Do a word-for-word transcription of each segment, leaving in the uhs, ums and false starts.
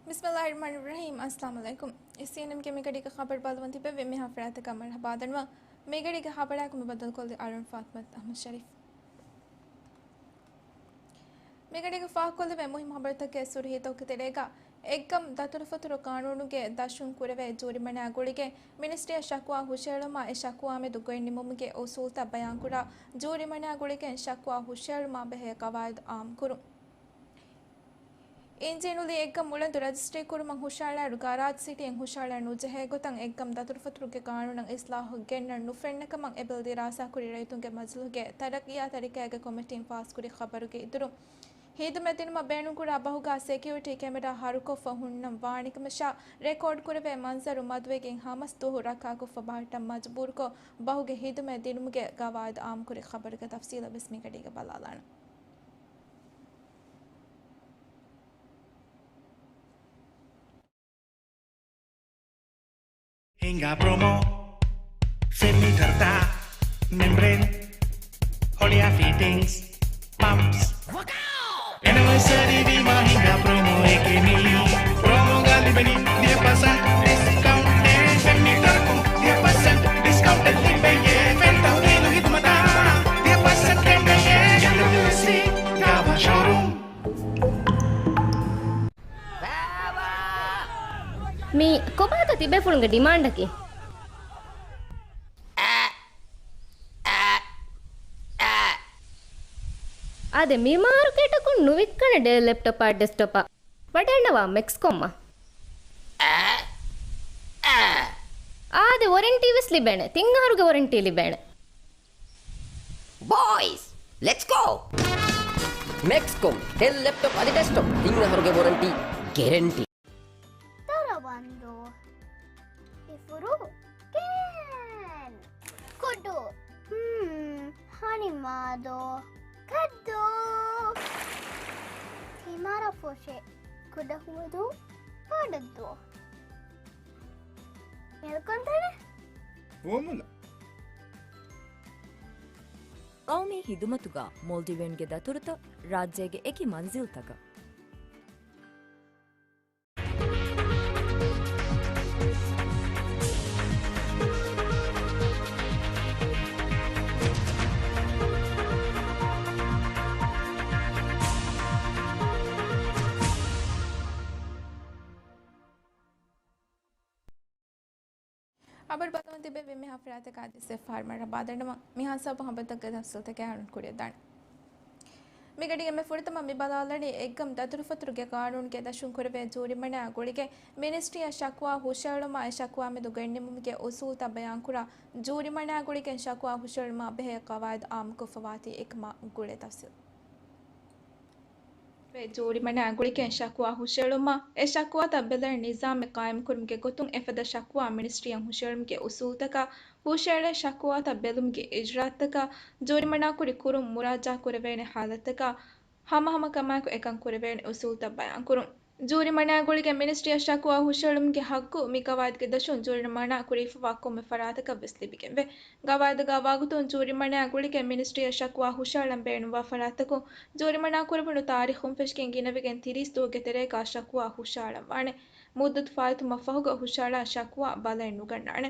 ބިސްމިއްލާހިއްރަޙްމާނިއްރަޙީމް. އައްސަލާމު ޢަލައިކުމް. އެސްސީއެންއެމްގެ މިގަޑީގެ ޚަބަރު ބައްލަވަން ތިބެވި މިހާ ފަރާތަކަށް މަރުޙަބާ ދަންނަވަން. މިގަޑީގެ ޚަބަރާއެކު މި ބައްދަލުކޮށްލީ އަޅުން ފާތިމަތު އަޙްމަދު ޝަރީފް. މިގަޑީގަ ފާހަގަކޮށްލެވޭ މުހިއްމު ޚަބަރުތަކެއް ސުރުޚީތަކުގެ ތެރޭގަ، އެއްގަމް ދަތުރުފަތުރު ޤާނޫނުގެ ދަށުން ކުރެވޭ ޖޫރިމަނާ ގުޅިގެން މިނިސްޓްރީއަށް ޝަކުވާ ހުށައެޅުމާ އެ ޝަކުވާ މެދު ގޮތް ނިމުމުގެ އުސޫލްތައް ބަޔާންކުރާ، ޖޫރިމަނާ ގުޅިގެން ޝަކުވާ ހުށައެޅުމާ ބެހޭ ގަވާއިދު ޢާއްމުކުރުން. އިންޖީނުލީ އެއްގަމް އުޅަނދު ރަޖިސްޓްރީ ކުރުމަށް ހުށައަޅާއިރު، ގަރާޖް ސިޓީއެއް ހުށައަޅާ ނުޖެހޭ ގޮތަށް އެއްގަމް ދަތުރުފަތުރުގެ ޤާނޫނަށް އިސްލާހު ގެންނަން ނުފެންނަ ކަމަށް އެބައި ދިރާސާކުރި ރައްޔިތުންގެ މަޖިލީހުގެ ތަރައްޤިޔާ ތަރިކައިގެ ކޮމިޓީން ފާސްކުރި ޚަބަރުގެ އިތުރުން، ހިދުމަތް ދިނުމަށް ބޭނުންކުރާ ބަހުގަ ސެކިއުރިޓީ ކެމެރާ ހަރުކޮށްފަ ހުންނަން ވާނެ ކަމަށާ، ރެކޯޑް ކުރެވޭ މަންޒަރު މަދުވެގެން ހަމަސް ދުވަހު ރައްކާކޮށްފަ ބަހައްޓަން މަޖުބޫރުކޮށް، ބަހުގެ ހިދުމަތް ދިނުމުގެ ގަވާއިދު ޢާއްމުކުރި ޚަބަރުގެ ތަފްސީލަށް ވެސް މިގަޑީގަ ބަލާލާނަން. ހިނގާ ޕްރޮމޯ، ފެން މީޓަރުތައް، މެމްބްރޭން، ހޮޅިއާ ފިޓިންގްސް، ޕަމްޕްސް. އެނިވަރސަރީ ވީމާ ހިނގާ ޕްރޮމޯއެކޭ މީ. ޕްރޮމޯގަ ލިބެނީ ދިހަ ޕަސެންޓް ޑިސްކައުންޓެއް، ފެން މީޓަރަކުން ދިހަ ޕަސެންޓް ޑިސްކައުންޓެއް ލިބެޔޭ. ފެން ތަހުލީލު ހިދުމަތާ ދިހަ ޕަސެންޓް ކެނޑެޔޭ. އެމްޑަބްލިއުސީ ގާވާ ޝޯރޫމް. މީ ކޮބާތަ ތިބޭފުޅުންގެ ޑިމާންޑަކީ؟ އާދެ، މި މާރުކޭޓަކުން ނުވިއްކަނެ ޑެލް ލެޕްޓޮޕާ ޑެސްކްޓޮޕާ. ވަޑައިގަންނަވާ މެކްސްކޮމްއަށް. އާދެ، ވޮރެންޓީ ވެސް ލިބޭނެ. ތިން އަހަރުގެ ވޮރެންޓީ ލިބޭނެ. ބޯއިޒް، ލެޓްސް ގޯ! މެކްސްކޮމް، ޑެލް ލެޕްޓޮޕް އަދި ޑެސްކްޓޮޕް ތިން އަހަރުގެ ވޮރަންޓީ ގެރެންޓީ. ދަރަވަންދޫ، އިފުރު، ގެން. ކުޑު، ހުން، ހަނިމާދޯ، ކައްދޫ. ތިމާރަ ފޮށެ، ކުޑަހުވަދޫ، ޕާޑައްދޫ. މެލްކޮންތަނެ، ފުވައްމުލައް. ޤައުމީ ހިދުމަތުގަ މޯލްޑިވިއަންގެ ދަތުރުތައް ރާއްޖޭގެ އެކި މަންޒިލްތަކަށް. ޚަބަރު ބައްލަވަން ތިބެވި މިހާ ފަރާތަކަށް އަދިވެސް އެއްފަހަރު މަރުޙަބާ ދަންނަވަން. މިހާ ސަބަބުން ޚަބަރުތަކުގެ ތަފްސީލްތަކެއް އަޅުން ކުރިއަށް ދާނެ. މިގަޑީގަ މި ފުރަތަމަ މި ބަލާލަނީ އެއްގަމް ދަތުރުފަތުރުގެ ޤާނޫނުގެ ދަށުން ކުރެވޭ ޖޫރިމަނާ ގުޅިގެން މިނިސްޓްރީއަށް ޝަކުވާ ހުށައެޅުމާ އެ ޝަކުވާ މެދު ގޮތްނިމުމުގެ އުސޫލްތައް ބަޔާންކުރާ، ޖޫރިމަނާ ގުޅިގެން ޝަކުވާ ހުށައެޅުމާ ބެހޭ ޤަވާއިދު ޢާއްމުކޮށްފަވާތީ އެކަމާ ގުޅޭ ތަފްސީލް. ވެ ޖޫރިމަނާ ގުޅިގެން ޝަކުވާ ހުށައެޅުމަށް އެ ޝަކުވާތައް ބެލޭ ނިޒާމެއް ޤާއިމްކުރުމުގެ ގޮތުން އެފަދަ ޝަކުވާ މިނިސްޓްރީއަށް ހުށައެޅުމުގެ އުސޫލުތަކާ، ހުށައެޅޭ ޝަކުވާތައް ބެލުމުގެ އިޖްރާއަތްތަކާ، ޖޫރިމަނާކުރި ކުރުން މުރާޖާކުރެވޭނެ ޙާލަތްތަކާ، ހަމަހަމަކަމާއެކު އެކަން ކުރެވޭނެ އުސޫލުތައް ބަޔާންކުރުން. ޖޫރިމަނާ ގުޅިގެން މިނިސްޓްރީއަށް ޝަކުވާ ހުށައެޅުމުގެ ޙައްޤު މި ގަވާއިދުގެ ދަށުން ޖޫރިމަނާ ކުރެވިފަވާ ކޮންމެ ފަރާތަކަށް ވެސް ލިބިގެންވޭ. ގަވާއިދުގަ ވާގޮތުން ޖޫރިމަނާ ގުޅިގެން މިނިސްޓްރީއަށް ޝަކުވާ ހުށައަޅަން ބޭނުންވާ ފަރާތްތަކުން ޖޫރިމަނާ ކުރެވުނު ތާރީޚުން ފެށިގެން ގިނަވެގެން ތިރީސް ދުވަހުގެ ތެރޭގަ ޝަކުވާ ހުށައަޅަންވާނެ. މުއްދަތު ފާއިތުވުމަށް ފަހުގަ ހުށައަޅާ ޝަކުވާ ބަލައެއް ނުގަންނާނެ.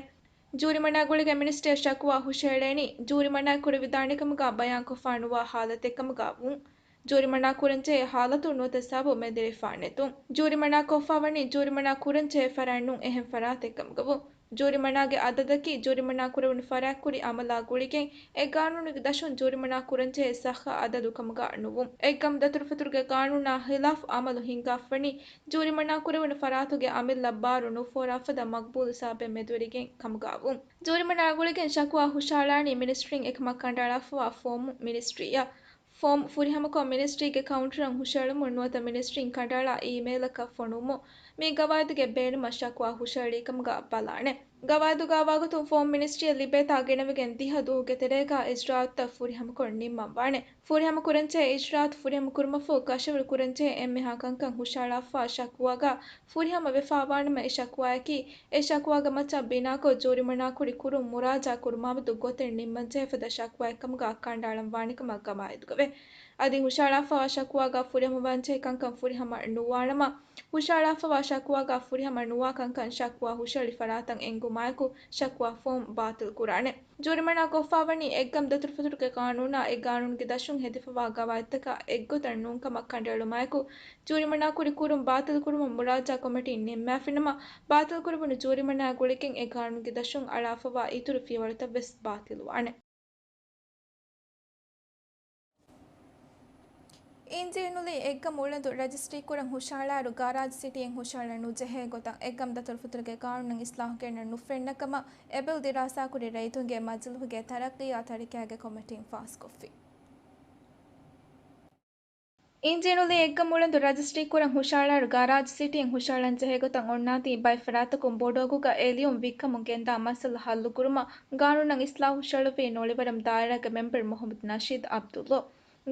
ޖޫރިމަނާ ގުޅިގެން މިނިސްޓްރީއަށް ޝަކުވާ ހުށައެޅޭނީ، ޖޫރިމަނާ ކުރެވިދާނެކަމުގަ ބަޔާންކޮށްފާ ނުވާ ޙާލަތެއްކަމުގަ ވުން. ޖޫރިމަނާ ކުރަންޖެހޭ ޙާލަތު ނުވަތަ ސަބަބު މެދުވެރިވެފާނެތުން. ޖޫރިމަނާ ކޮށްފާވަނީ ޖޫރިމަނާ ކުރަންޖެހޭ ފަރާތް ނޫން އެހެން ފަރާތެއްކަމުގަވުން. ޖޫރިމަނާގެ އަދަދަކީ ޖޫރިމަނާ ކުރެވުނު ފަރާތް ކުރި ޢަމަލާ ގުޅިގެން އެ ޤާނޫނުގެ ދަށުން ޖޫރިމަނާ ކުރަންޖެހޭ ސައްހަ އަދަދު ކަމުގަ ނުވުން. އެއްގަމް ދަތުރުފަތުރުގެ ޤާނޫނާ ޚިލާފް ޢަމަލު ހިންގާފަވަނީ ޖޫރިމަނާ ކުރެވުނު ފަރާތުގެ ޢަމިއްލަށް ބާރު ނުފޯރާފަދަ މަޤްބޫލު ސަބަބެއް މެދުވެރިގެން ކަމުގަވުން. ޖޫރިމަނާ ގުޅިގެން ޝަކުވާ ހުށައަޅާނީ މިނިސްޓްރީން އެކަމަށް ކަނޑައަޅާފަވާ ފޯމު މިނިސްޓްރީއަށް. ފޯމް ފުރިހަމަކޮށް މިނިސްޓްރީގެ ކައުންޓަރަށް ހުށައެޅުމުން ނުވަތަ މިނިސްޓްރީން ކަނޑައަޅާ އީމެއިލަކަށް ފޮނުވުމުން މި ގަވާއިދުގެ ބޭނުމަށް ޝަކުވާ ހުށައެޅީކަމުގަ ބަލާނެ. ގަވާއިދުގަ ވާގޮތުން ފޯމް މިނިސްޓްރީއަށް ލިބޭތާ ގެނެވިގެން ދިހަ ދުވަހުގެ ތެރޭގަ އިޖްރާއަތްތައް ފުރިހަމަކޮށް ނިންމަންވާނެ. ފުރިހަމަ ކުރަންޖެހޭ އިޖްރާއަތް ފުރިހަމަ ކުރުމަށްފަހު ކަށަވަރު ކުރަންޖެހޭ އެންމެހާ ކަންކަން ހުށައަޅާފަވާ ޝަކުވާގަ ފުރިހަމަ ވެފާވާނަމަ އެ ޝަކުވާއަކީ އެ ޝަކުވާގެ މައްޗަށް ބިނާކޮށް ޖޫރިމަނާކުރި ކުރުން މުރާޖާ ކުރުމާމެދު ގޮތެއް ނިންމަންޖެހޭ ފަދަ ޝަކުވާއެއްކަމުގަ ކަނޑައަޅަން ވާނެކަމަށް ގަވާއިދުގަވޭ. އަދި ހުށަހަޅާފަވާ ޝަކުވާގާ ފުރިހަމަވާންޖެހޭ ކަންކަން ފުރިހަމަ ނުވާނަމަ، ހުށަހަޅާފަވާ ޝަކުވާގާ ފުރިހަމަ ނުވާ ކަންކަން ޝަކުވާ ހުށަހެޅި ފަރާތަށް އެންގުމާއެކު ޝަކުވާ ފޯމް ބާތިލް ކުރާނެ. ޖޫރިމަނާ ކޮށްފަވަނީ އެއްގަމް ދަތުރުފަތުރުގެ ޤާނޫނާ އެ ޤާނޫނުގެ ދަށުން ހެދިފަވާ ގަވާއިދުތަކާ އެއްގޮތަށް ނޫންކަމަށް ކަނޑައެޅުމާއެކު، ޖޫރިމަނާ ކުރި ކުރުން ބާތިލްކުރުމަށް މުރާޖާ ކޮމިޓީން ނިންމާފިނަމަ، ބާތިލްކުރެވުނު ޖޫރިމަނާ ގުޅިގެން އެ ޤާނޫނުގެ ދަށުން އަޅާފަވާ އިތުރު ފިޔަވަޅުތައްވެސް ބާތިލްވާނެ. އިންޖީނުލީ އެއްގަމު އުޅަނދު ރަޖިސްޓްރީކުރަން ހުށަހަޅާއިރު، ގާރާޖް ސިޓީއިން ހުށަހަޅަން ނުޖެހޭ ގޮތަށް އެއްގަމް ދަތުރުފަތުރުގެ ޤާނޫނަށް އިސްލާހު ގެންނަން ނުފެންނަ ކަމަށް އެބިލް ދިރާސާކުރި ރައްޔިތުންގެ މަޖިލީހުގެ ތަރައްޤީއާ ތަރިކައިގެ ކޮމިޓީން ފާސްކޮށްފި. އިންޖީނުލީ އެއްގަމު އުޅަނދު ރަޖިސްޓްރީކުރަން ހުށަހަޅާއިރު، ގާރާޖް ސިޓީއިން ހުށަހަޅަން ޖެހޭ ގޮތަށް އޮންނާތީ ބައެއް ފަރާތަކުން ބޮޑު އަގުގަ އެ ލިޔުން ވިއްކަމުން ގެންދާ މައްސަލަ ހައްލުކުރުމަށް ޤާނޫނަށް އިސްލާހު ހުށަހެޅުއްވީ ނޮޅިވަރަމް ދާއިރާގެ މެމްބަރު މުޙައްމަދު ނަޝީދު ޢަބްދުﷲ.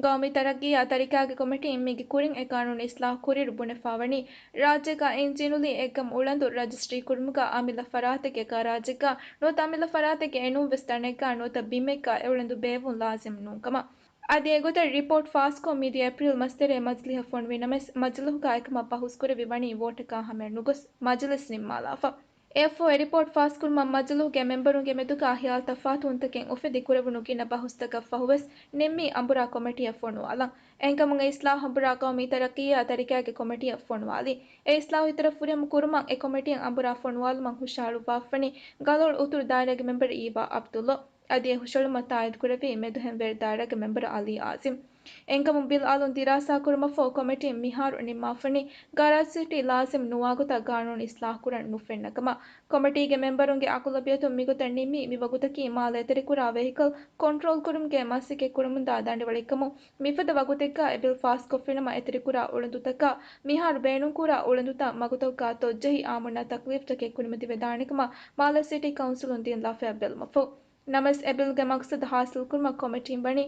ޤައުމީ ތަރައްޤީއާ ތަރިކައިގެ ކޮމިޓީން މީގެ ކުރިން އެ ޤާނޫނު އިސްލާހު ކުރިއިރު ބުނެފާވަނީ، ރާއްޖޭގަ އިންޖީނުލީ އެއްގަމު އުޅަނދު ރަޖިސްޓްރީ ކުރުމުގަ އަމިއްލަ ފަރާތެއްގެ ގާރާޖެއްގަ ނުވަތަ އަމިއްލަ ފަރާތެއްގެ އެނޫންވެސް ތަނެއްގަ ނުވަތަ ބިމެއްގަ އެ އުޅަނދު ބޭއްވުން ލާޒިމް ނޫންކަމަށް. އަދި އެގޮތަށް ރިޕޯޓް ފާސްކޮށް މިދިޔަ އޭޕްރީލް މަސް ތެރޭ މަޖިލީހަށް ފޮނުވި ނަމަވެސް، މަޖިލީހުގަ އެކަމަށް ބަހުސްކުރެއްވި ވަނީ ވޯޓަކާ ހަމަޔަށް ނުގޮސް މަޖިލިސް ނިންމާލާފަ. އެއަށްފަހު އެ ރިޕޯޓް ފާސްކުރުމަށް މަޖިލީހުގެ މެމްބަރުންގެ މެދުގަ ހިޔާލު ތަފާތުވުންތަކެއް އުފެދި ކުރެވުނު ގިނަ ބަހުސްތަކަށް ފަހުވެސް ނިންމީ އަނބުރާ ކޮމިޓީއަށް ފޮނުވާލަން. އެހެންކަމުން އެ އިސްލާހު އަނބުރާ ޤައުމީ ތަރައްޤީއާ ތަރިކައިގެ ކޮމިޓީއަށް ފޮނުވާލީ. އެ އިސްލާހު އިތުރަށް ފުރިހަމަ ކުރުމަށް އެ ކޮމިޓީއަށް އަނބުރާ ފޮނުވާލުމަށް ހުށަހަޅުއްވާފަވަނީ ގަލޮޅު އުތުރު ދާއިރާގެ މެމްބަރު އީވާ ޢަބްދުﷲ. އަދި އެ ހުށަހެޅުމަށް ތާއީދުކުރެއްވީ މެދުހެންވެރި ދާއިރާގެ މެމްބަރު ޢަލީ އާޒިމް. އެހެންކަމުން ބިލް އަލުން ދިރާސާކުރުމަށްފަހު ކޮމިޓީން މިހާރު ނިންމާފަނީ، ގާރާޖް ސިޓީ ލާޒިމް ނުވާގޮތަށް ޤާނޫނު އިސްލާހުކުރަން ނުފެންނަ ކަމަށް. ކޮމިޓީގެ މެމްބަރުންގެ އަޣުލަބިއްޔަތުން މިގޮތަށް ނިންމީ، މިވަގުތަކީ މާލެ އެތެރެކުރާ ވެހިކަލް ކޮންޓްރޯލް ކުރުމުގެ މަސައްކަތް ކުރަމުންދާ ދަނޑިވަޅެއްކަމުން، މިފަދަ ވަގުތެއްގަ އެ ބިލް ފާސްކޮށްފިނަމަ، އެތެރެކުރާ އުޅަނދުތަކާ މިހާރު ބޭނުންކުރާ އުޅަނދުތައް މަގުތަކުގަ ތޮއްޖެހި އާއްމުންނަށް ތަކްލީފްތަކެއް ކުރިމަތިވެދާނެކަމަށް މާލެ ސިޓީ ކައުންސިލުން ދިން ލަފަޔަށް ބެލުމަށްފަހު. ނަމަވެސް، އެ ބިލްގެ މަގްސަދު ހާސިލްކުރުމަށް ކޮމިޓީން ވަނީ،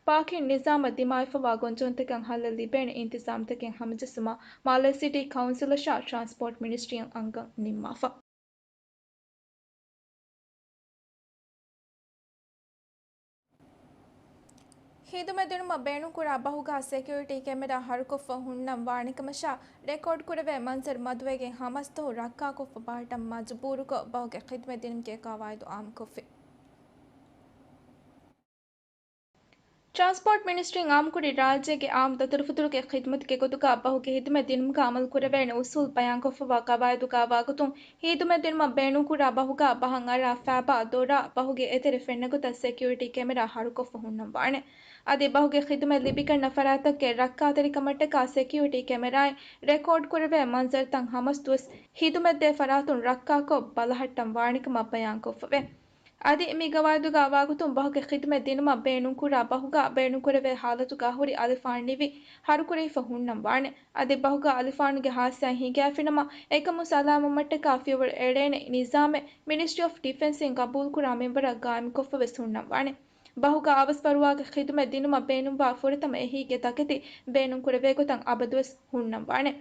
ޕާކިން ނިޒާމަށް ދިމާވެފަވާ ގޮންޖެހުންތަކަށް ހައްލެއް ލިބޭނެ އިންތިޒާމްތަކެއް ހަމަޖެއްސުމަށް މާލެ ސިޓީ ކައުންސިލަށާ ޓްރާންސްޕޯޓް މިނިސްޓްރީއަށް އަންގަން ނިންމާފަ. ހިދުމަތް ދިނުމަށް ބޭނުންކުރާ ބަހުގާ ސެކިއުރިޓީ ކެމެރާ ހަރުކޮށްފަ ހުންނަން ވާނެކަމަށާ، ރެކޯޑް ކުރެވޭ މަންޒަރު މަދުވެގެން ހަމަސްދުވަހު ރައްކާކޮށްފަ ބަހައްޓަން މަޖުބޫރުކޮށް، ބަހުގެ ޚިދުމަތް ދިނުމުގެ ގަވާއިދު އާއްމުކޮށްފި. ޓްރާންސްޕޯޓް މިނިސްޓްރީން އާއްމުކުރި، ރާއްޖޭގެ އާއްމު ދަތުރުފަތުރުގެ ޚިދުމަތުގެ ގޮތުގަ ބަހުގެ ޚިދުމަތް ދިނުމުގަ އަމަލު ކުރެވޭނެ އުސޫލް ބަޔާންކޮށްފަވާ ގަވާއިދުގަ ވާގޮތުން، ހިދުމަތް ދިނުމަށް ބޭނުންކުރާ ބަހުގަ ބަހަށް އަރާ ފައިބާ ދޮރާ ބަހުގެ އެތެރެ ފެންނަ ގޮތަށް ސެކިއުރިޓީ ކެމެރާ ހަރުކޮށްފަ ހުންނަން ވާނެ. އަދި ބަހުގެ ޚިދުމަތް ލިބިގަންނަ ފަރާތްތަކުގެ ރައްކާތެރިކަމަށްޓަކާ ސެކިއުރިޓީ ކެމެރާއިން ރެކޯޑް ކުރެވޭ މަންޒަރުތައް ހަމަސް ދުވަސް ހިދުމަތްދޭ ފަރާތުން ރައްކާކޮށް ބަލަހައްޓަން ވާނެކަމަށް ބަޔާންކޮށްފަވޭ. އަދި މި ގަވާއިދުގަ ވާގޮތުން ބަހުގެ ޚިދުމަތް ދިނުމަށް ބޭނުންކުރާ ބަހުގަ ބޭނުންކުރެވޭ ހާލަތުގަ ހުރި އަލިފާން ނިވި ހަރުކުރެވިފަ ހުންނަން ވާނެ. އަދި ބަހުގަ އަލިފާނުގެ ހާއްސައެއް ހިނގާފިނަމަ، އެކަމުން ސަލާމަތްވުމަށްޓަކާ ފިޔަވަޅު އެޅޭނެ ނިޒާމެއް މިނިސްޓްރީ އޮފް ޑިފެންސްއިން ގަބޫލުކުރާ މިންވަރަށް ގާއިމްކޮށްފަވެސް ހުންނަން ވާނެ. ބަހުގަ އަވަސްވަރުވާގެ ޚިދުމަތް ދިނުމަށް ބޭނުންވާ ފުރަތަމަ އެހީގެ ތަކެތި ބޭނުންކުރެވޭ ގޮތަށް އަބަދުވެސް ހުންނަން ވާނެ.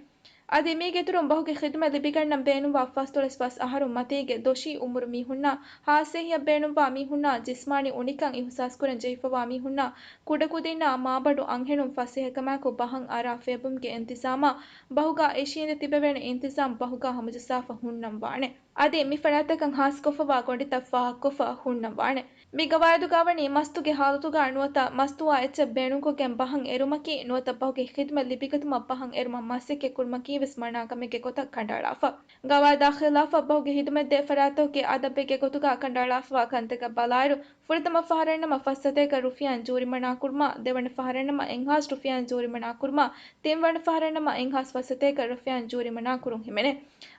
އަދި މީގެއިތުރުން ބަހުގެ ޚިދުމަތް ލިބިގަންނަން ބޭނުންވާ ފަސްދޮޅަސް ފަސް އަހަރު މަތީގެ ދޮށީ އުމުރު މީހުންނާ، ހާއްސަ އެހީއަށް ބޭނުންވާ މީހުންނާ، ޖިސްމާނީ އުނިކަން އިހުސާސްކުރަން ޖެހިފަވާ މީހުންނާ، ކުޑަކުދިންނާ މާބަނޑު އަންހެނުން ފަސޭހަކަމާއެކު ބަހަށް އަރާ ފޭބުމުގެ އިންތިޒާމާ، ބަހުގަ އިށީނދެ ތިބެވޭނެ އިންތިޒާމް ބަހުގަ ހަމަޖައްސާފަ ހުންނަން ވާނެ. އަދި މި ފަރާތްތަކަށް ހާސްކޮށްފަވާ ގޮނޑިތައް ފާހަގަކޮށްފަ ހުންނަން ވާނެ. މި ގަވާއިދުގަ ވަނީ މަސްތުގެ ހާލަތުގަ ނުވަތަ މަސްތުވާ އެއްޗެއް ބޭނުންކޮށްގެން ބަހަށް އެރުމަކީ، ނުވަތަ ބަހުގެ ޚިދުމަތް ލިބިގަތުމަށް ބަހަށް އެރުމަށް މަސައްކަތް ކުރުމަކީ ވެސް މަނާ ކަމެއްގެ ގޮތަށް ކަނޑައަޅާފަ. ގަވާއިދާ ޚިލާފަށް ބަހުގެ ޚިދުމަތްދޭ ފަރާތްތަކުގެ އަދަބެއްގެ ގޮތުގަ ކަނޑައަޅާފަވާ ކަންތަކަށް ބަލާއިރު، ފުރަތަމަ ފަހަރަށްނަމަ ފަސް ސަތޭކަ ރުފިޔާއިން ޖޫރިމަނާ ކުރުމާ، ދެވަނަ ފަހަރަށްނަމަ އެއްހާސް ރުފިޔާއިން ޖޫރިމަނާ ކުރުމާ، ތިންވަނަ ފަހަރަށްނަމަ އެއްހާސް ފަސް ސަތޭކަ ރުފިޔާއިން ޖޫރިމަނާ ކުރުން ހިމެނޭ.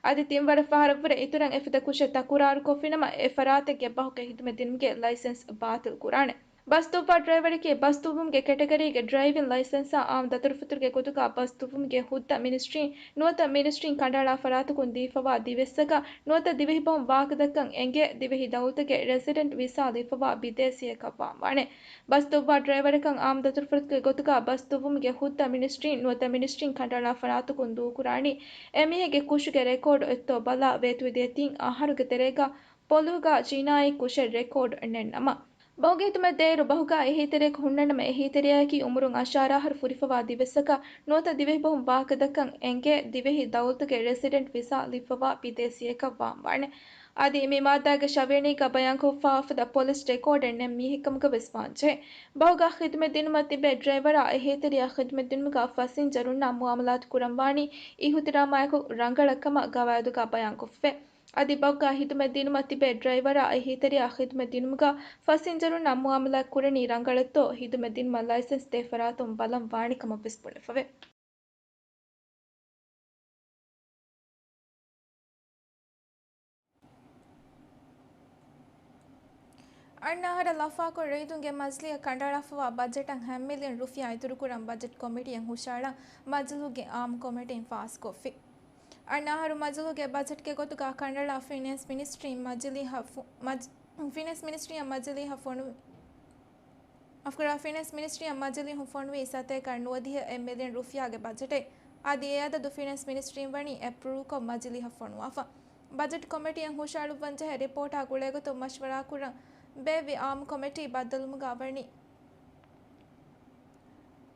އަދި ތިންވަރަށް ފަހަރަށްވުރެ އިތުރަށް އެފަދަ ކުށެއް ތަކުރާރުކޮށްފިނަމަ، އެ ފަރާތެއްގެ ބަހުގެ ޚިދުމަތް ދިނުމުގެ ލައިސެންސް ބާތިލް ކުރާނެ. ބަސް ދުއްވާ ޑްރައިވަރަކީ ބަސް ދުއްވުމުގެ ކެޓަގަރީގެ ޑްރައިވިން ލައިސެންސާ އާއްމު ދަތުރުފަތުރުގެ ގޮތުގަ ބަސް ދުއްވުމުގެ ހުއްދަ މިނިސްޓްރީން ނުވަތަ މިނިސްޓްރީން ކަނޑައަޅާ ފަރާތަކުން ދީފަވާ ދިވެއްސަކަށް ނުވަތަ ދިވެހި ބަހުން ވާހަކަދައްކަން އެނގޭ ދިވެހި ދައުލަތުގެ ރެސިޑެންޓް ވިސާ ލިބިފަވާ ބިދޭސީއަކަށް ވާންވާނެ. ބަސް ދުއްވާ ޑްރައިވަރަކަށް އާއްމު ދަތުރުފަތުރުގެ ގޮތުގަ ބަސް ދުއްވުމުގެ ހުއްދަ މިނިސްޓްރީން ނުވަތަ މިނިސްޓްރީން ކަނޑައަޅާ ފަރާތަކުން ދޫކުރާނީ އެމީހެއްގެ ކުށުގެ ރެކޯޑު އޮތްތޯ ބަލާ ވޭތުވެދޭތީ އަހަރުގެ ތެރޭގަ ޕޮލިހުގަ ޖިނާއީ ކުށެއް ރެކޯޑް ނެތްނަމަ. ބަހުގެ ހިދުމަތް ދޭއިރު ބަހުގާ އެހީތެރިޔަކު ހުންނަނަމަ، އެހީތެރިޔާއަކީ އުމުރުން އަށާރަ އަހަރު ފުރިފަވާ ދިވެއްސަކަށް ނުވަތަ ދިވެހި ބަހުން ވާހަކަދައްކަން އެނގޭ ދިވެހި ދައުލަތުގެ ރެސިޑެންޓް ވިސާ ލިބިފަވާ ބިދޭސީއަކަށް ވާން ވާނެ. އަދި މި މާއްދާގެ ޝަވިޔަނީގަ ބަޔާންކޮށްފަވާފަދަ ޕޮލިސް ރެކޯޑެއް ނެތް މީހެއްކަމުގަ ވެސް ވާންޖެހޭ. ބަހުގާ ޚިދުމަތް ދިނުމަށް ތިބޭ ޑްރައިވަރާ އެހީތެރިޔާ ޚިދުމަތް ދިނުމުގަ ފަސިންޖަރުންނާ މުއާމަލާތު ކުރަން ވާނީ އިހުތިރާމާއެކު ރަނގަޅަށް ކަމަށް ގަވާއިދުގަ ބަޔާންކޮށްފަވޭ. އަދި ބަހުގާ ޚިދުމަތް ދިނުމަށް ތިބޭ ޑްރައިވަރާ އެހީތެރިޔާ ޚިދުމަތް ދިނުމުގަ ފަސިންޖަރުންނާ މުއާމަލާތު ކުރަނީ ރަނގަޅަށްތޯ ޚިދުމަތް ދިނުމަށް ލައިސަންސް ދޭ ފަރާތުން ބަލަން ވާނެ ކަމަށް ވެސް ބުނެފަވޭ. އަންނަ އަހަރަށް ލަފާކޮށް ރައްޔިތުންގެ މަޖިލީހަށް ކަނޑައަޅާފަވާ ބަޖެޓަށް ހަ މިލިއަން ރުފިޔާ އިތުރުކުރަން ބަޖެޓް ކޮމިޓީއަށް ހުށައަޅަން މަޖިލީހުގެ އާއްމު ކޮމިޓީން ފާސްކޮށްފި. އަންނަ އަހަރު މަޖިލީހުގެ ބަޖެޓްގެ ގޮތުގަ ކަނޑައަޅާ ފިނޭންސް މިނިސްޓްރީން މަޖިލީހަށް ފު-، މަޖް-، ފިނޭންސް މިނިސްޓްރީއަށް މަޖިލީހަށް ފޮނު-، މާފުކުރާ، ފިނޭންސް މިނިސްޓްރީއަށް މަޖިލީހުން ފޮނުވީ ސަތޭކަ ނުވަދިހަ އެއް މިލިއަން ރުފިޔާގެ ބަޖެޓެއް. އަދި އެ އަދަދު ފިނޭންސް މިނިސްޓްރީން ވަނީ އެޕްރޫވްކޮށް މަޖިލީހަށް ފޮނުވާފަ. ބަޖެޓް ކޮމިޓީއަށް ހުށައަޅުއްވަންޖެހޭ ރިޕޯޓާ ގުޅޭގޮތުން މަޝްވަރާކުރަން ބޭއްވި އާއްމު ކޮމިޓީ ބައްދަލުވުމުގަ ވަނީ،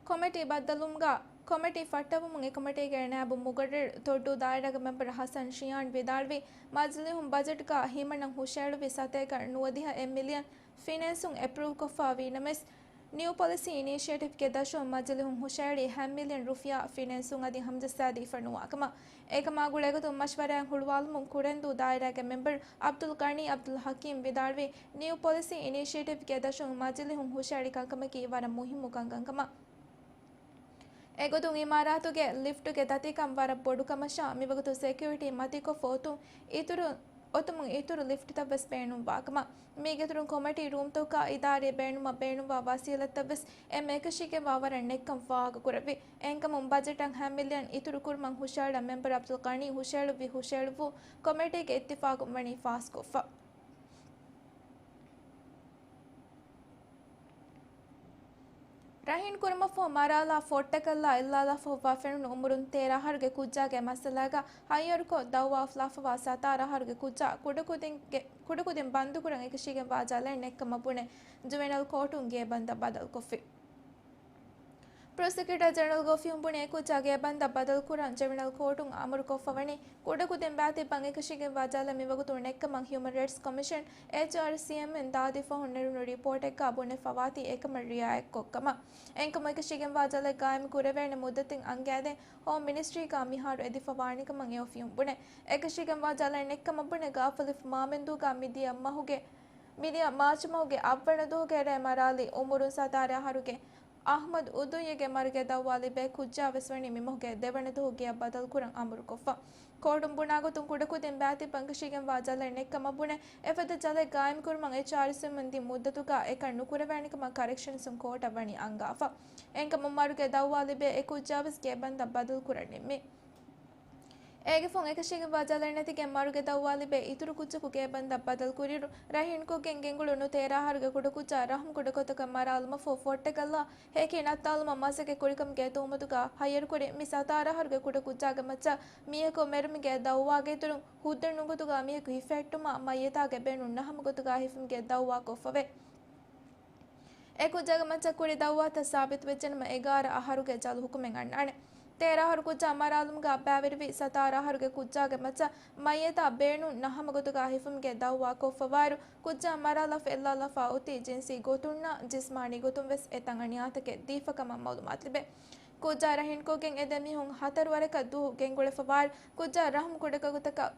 ކޮމިޓީ ބައްދަލުވުމުގަ ކޮމިޓީ ފައްޓަވުމުން އެ ކޮމިޓީގެ ނައިބު މުގައްރަރު ތޮއްޑޫ ދާއިރާގެ މެމްބަރު ހަސަން ޝިޔާން ވިދާޅުވީ، މަޖިލީހުން ބަޖެޓްގަ ހިމަނަން ހުށައެޅުއްވި ސަތޭކަ ނުވަދިހަ އެއް މިލިއަން ފިނޭންސުން އެޕްރޫވްކޮށްފަ ވީނަމަވެސް، ނިއު ޕޮލިސީ އިނީޝިއޭޓިވްގެ ދަށުން މަޖިލީހުން ހުށައެޅީ ހަ މިލިއަން ރުފިޔާ ފިނޭންސުން އަދި ހަމަޖައްސާދީފަ ނުވާކަމަށް. އެކަމާ ގުޅޭގޮތުން މަޝްވަރާއެއް ހުޅުވާލުމުން ކުރެންދޫ ދާއިރާގެ މެމްބަރު އަބްދުލް ޣަނީ އަބްދުލް ޙަކީމް ވިދާޅުވީ، ނިއު ޕޮލިސީ އިނީޝިއޭޓިވްގެ ދަށުން މަޖިލީހުން ހުށައެޅި ކަންކަމަކީ ވަރަށް މުހިއްމު ކަންކަންކަމަށް. އެގޮތުން އިމާރާތުގެ ލިފްޓުގެ ދަތިކަން ވަރަށް ބޮޑުކަމަށާ، މިވަގުތު ސެކިއުރިޓީ މަތިކޮށްފަ އޮތުން އިތުރު، އޮތުމުން އިތުރު ލިފްޓްތައްވެސް ބޭނުންވާކަމަށް. މީގެއިތުރުން ކޮމިޓީ ރޫމްތަކާ އިދާރީ ބޭނުމަށް ބޭނުންވާ ވަސީލަތްތައްވެސް އެންމެ އެކަށީގެންވާ ވަރަށް ނެއްކަން ފާހަގަކުރެއްވި. އެހެންކަމުން ބަޖެޓަށް ހަ މިލިއަން އިތުރުކުރުމަށް ހުށައަޅަން މެމްބަރު އަބްދުލް ޣަނީ ހުށައެޅުއްވި ހުށައެޅުއްވު ކޮމިޓީގެ އިއްތިފާގުން ވަނީ ފާސްކޮށްފަ. ރަހީން ކުރުމަށްފަހު މަރާލާ ފޮއްޓަކަށްލާ އެއްލާލާފަ ހުއްވާ ފެނުނު އުމުރުން ތޭރަ އަހަރުގެ ކުއްޖާގެ މައްސަލާގަ ހައްޔަރުކޮށް ދައުވާ އުފުލާފަވާ ސަތާރަ އަހަރުގެ ކުއްޖާ ކުޑަކުދިންގެ، ކުޑަކުދިން ބަންދުކުރަން އެކަށީގެންވާ ޖަލައެއް ނެތްކަމަށް ބުނެ، ޖުވެނަލް ކޯޓުން ގޭބަންދަށް ބަދަލުކޮށްފި. ޕްރޮސިކިއުޓަރ ޖެނެރަލްގެ އޮފީހުން ބުނި އެކުއްޖާ ގޭބަންދަށް ބަދަލުކުރަން ޖެނެރަލް ކޯޓުން އަމުރުކޮށްފަވަނީ، ކުޑަކުދިން ބައިތިއްބަން އެކަށީގެންވާ ޖަލަށް މިވަގުތު ނެތްކަމަށް ހިއުމަން ރައިޓްސް ކޮމިޝަން، އެޗްއާރްސީއެމް، އިން ދާދި ފަހުން ނެރުނު ރިޕޯޓެއްގަ ބުނެފަވާތީ އެކަމަށް ރިއާޔަތްކޮށްކަމަށް. އެހެންކަމުން އެކަށީގެންވާ ޖަލަށް ގާއިމް ކުރެވޭނެ މުއްދަތެއް އަންގާދޭން ހޯމް މިނިސްޓްރީގަ މިހާރު އެދިފަވާނެކަމަށް އެ އޮފީހުން ބުނެ. އެކަށީގެންވާ ޖަލަށް ނެތްކަމަށް ބުނެ ގާފަލިފު މާމެންދޫގަ މިދިޔަ މަހުގެ، މިދިޔަ މާޗް މަހުގެ އަށްވަނަ ދުވަހުގެ ރޭ މަރާލީ އުމުރުން ސަތާރަ އަހަރުގެ އަޙްމަދު އުދުއްޔަގެ މަރުގެ ދައުވާ ލިބޭ ކުއްޖާވެސް ވަނީ މިމަހުގެ ދެވަނަ ދުވަހު ގެޔަށް ބަދަލުކުރަން އަމުރުކޮށްފަ. ކޯޓުން ބުނާގޮތުން ކުޑަކުދިން ބައިތިއްބަން އެކަށީގެންވާ ޖަލަށް ނެތްކަމަށް ބުނެ، އެފަދަ ޖަލެއް ގާއިމްކުރުމަށް އެޗްއާރްސީއެމް ދިން މުއްދަތުގަ އެކަން ނުކުރެވޭނެކަމަށް ކަރެކްޝަންސުން ކޯޓަށް ވަނީ އަންގާފަ. އެހެންކަމުން މަރުގެ ދައުވާ ލިބޭ އެ ކުއްޖާވެސް ގޭބަންދަށް ބަދަލުކުރަން ނިންމި. އޭގެ ފަހުން އެކަށީގެންވާ ޖަލެއް ނެތިގެން މަރުގެ ދައުވާ ލިބޭ އިތުރު ކުއްޖަކު ގޭބަންދަށް ބަދަލުކުރިއިރު، ރަހީންކޮށްގެން ގެންގުޅުނު ތޭރަ އަހަރުގެ ކުޑަކުއްޖާ ރަހުމް ކުޑަކޮށްތަކަށް މަރާލުމަށްފަހު ފޮއްޓަކަށްލާ ހެކި ނައްތާލުމަށް މަސައްކަތް ކުރިކަމުގެ ތުހުމަތުގަ ހައްޔަރުކުރި މި ސަތާރަ އަހަރުގެ ކުޑަކުއްޖާގެ މައްޗަށް މީހަކު މެރުމުގެ ދައުވާގެ އިތުރުން ހުއްދަ ނުގޮތުގަ މީހަކު ހިފެހެއްޓުމާ މައްޔިތާގެ ބޭނުން ނަހަމަ ގޮތުގަ ހިފުމުގެ ދައުވާ ކޮށްފަވޭ. އެ ކުއްޖާގެ މައްޗަށް ކުރި ދައުވާތައް ސާބިތުވެއްޖެނަމަ، އެގާރަ އަހަރުގެ ޖަލު ހުކުމެއް އަންނާނެ. ތޭރަ އަހަރު ކުއްޖާ މަރާލުމުގަ ބައިވެރިވި ސަތާރަ އަހަރުގެ ކުއްޖާގެ މައްޗަށް މައްޔިތާ ބޭނުން ނަހަމަ ގޮތުގަ ހިފުމުގެ ދައުވާ ކޮށްފަވާއިރު، ކުއްޖާ މަރާލާފަ އެއްލާލާފަ އޮތީ ޖިންސީ ގޮތުންނާ ޖިސްމާނީ ގޮތުން ވެސް އެތަން އަނިޔާތަކެއް ދީފަ ކަމަށް މައުލޫމާތު ލިބޭ. ކުއްޖާ ރަހީންކޮށްގެން އެ ދެ މީހުން ހަތަރު ވަރަކަށް ދުވަހު ގެންގުޅެފަވާއިރު، ކުއްޖާ ރަހުމް ކުޑަކޮށްތަކަށް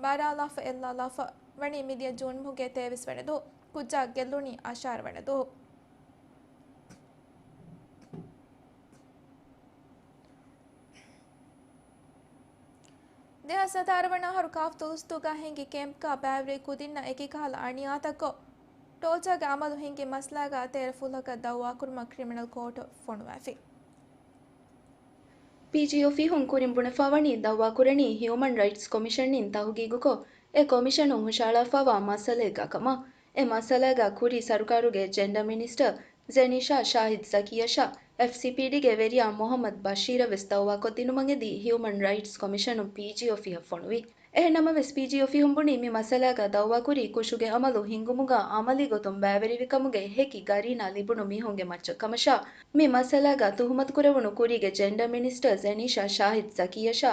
މަރާލާފަ އެއްލާލާފަ ވަނީ މިދިޔަ ޖޫން މަހުގެ ތޭވީސް ވަނަ ދުވަހު. ކުއްޖާ ގެއްލުނީ އަށާރަ ވަނަ ދުވަހު. ދެހާސް ސަތާރަ ވަނަ އަހަރު ކާފް ތުލުސްތޫގަ ހިނގި ކެމްޕްގަ ބައިވެރި ކުދިންނަށް އެކި ކަހަލަ އަނިޔާތައްކޮށް، ޓޯޗާގެ އަމަލު ހިންގި މައްސަލާގަ ތޭރަ ފުލަކަށް ދައުވާކުރުމަށް ކްރިމިނަލް ކޯޓަށް ފޮނުވާފި. ޕީޖީ އޮފީހުން ކުރިން ބުނެފަވަނީ، ދައުވާކުރަނީ ހިއުމަން ރައިޓްސް ކޮމިޝަންއިން ތަހުގީގުކޮށް، އެ ކޮމިޝަނުން ހުށައަޅާފަވާ މައްސަލައެއްގަ ކަމަށް. އެ މައްސަލާގަ ކުރީ ސަރުކާރުގެ ޖެންޑަ މިނިސްޓަރ ޒެނިޝާ ޝާހިދް ޒަކިޔަށާ، އެފްސީޕީޑީގެ ވެރިޔާ މުހައްމަދް ބަޝީރަށް ވެސް ދައުވާކޮށްދިނުމަށް އެދި ހިއުމަން ރައިޓްސް ކޮމިޝަނުން ޕީޖީ އޮފީހަށް ފޮނުވި. އެހެންނަމަވެސް، ޕީޖީ އޮފީހުން ބުނީ މި މައްސަލާގަ ދައުވާކުރީ ކުށުގެ އަމަލު ހިންގުމުގަ އަމަލީގޮތުން ބައިވެރިވިކަމުގެ ހެކި ގަރީނާ ލިބުނު މީހުންގެ މައްޗަށް ކަމަށާ، މި މައްސަލާގަ ތުހުމަތުކުރެވުނު ކުރީގެ ޖެންޑަރ މިނިސްޓަރ ޒެނީޝާ ޝާހިދް ޒަކީއަށާ،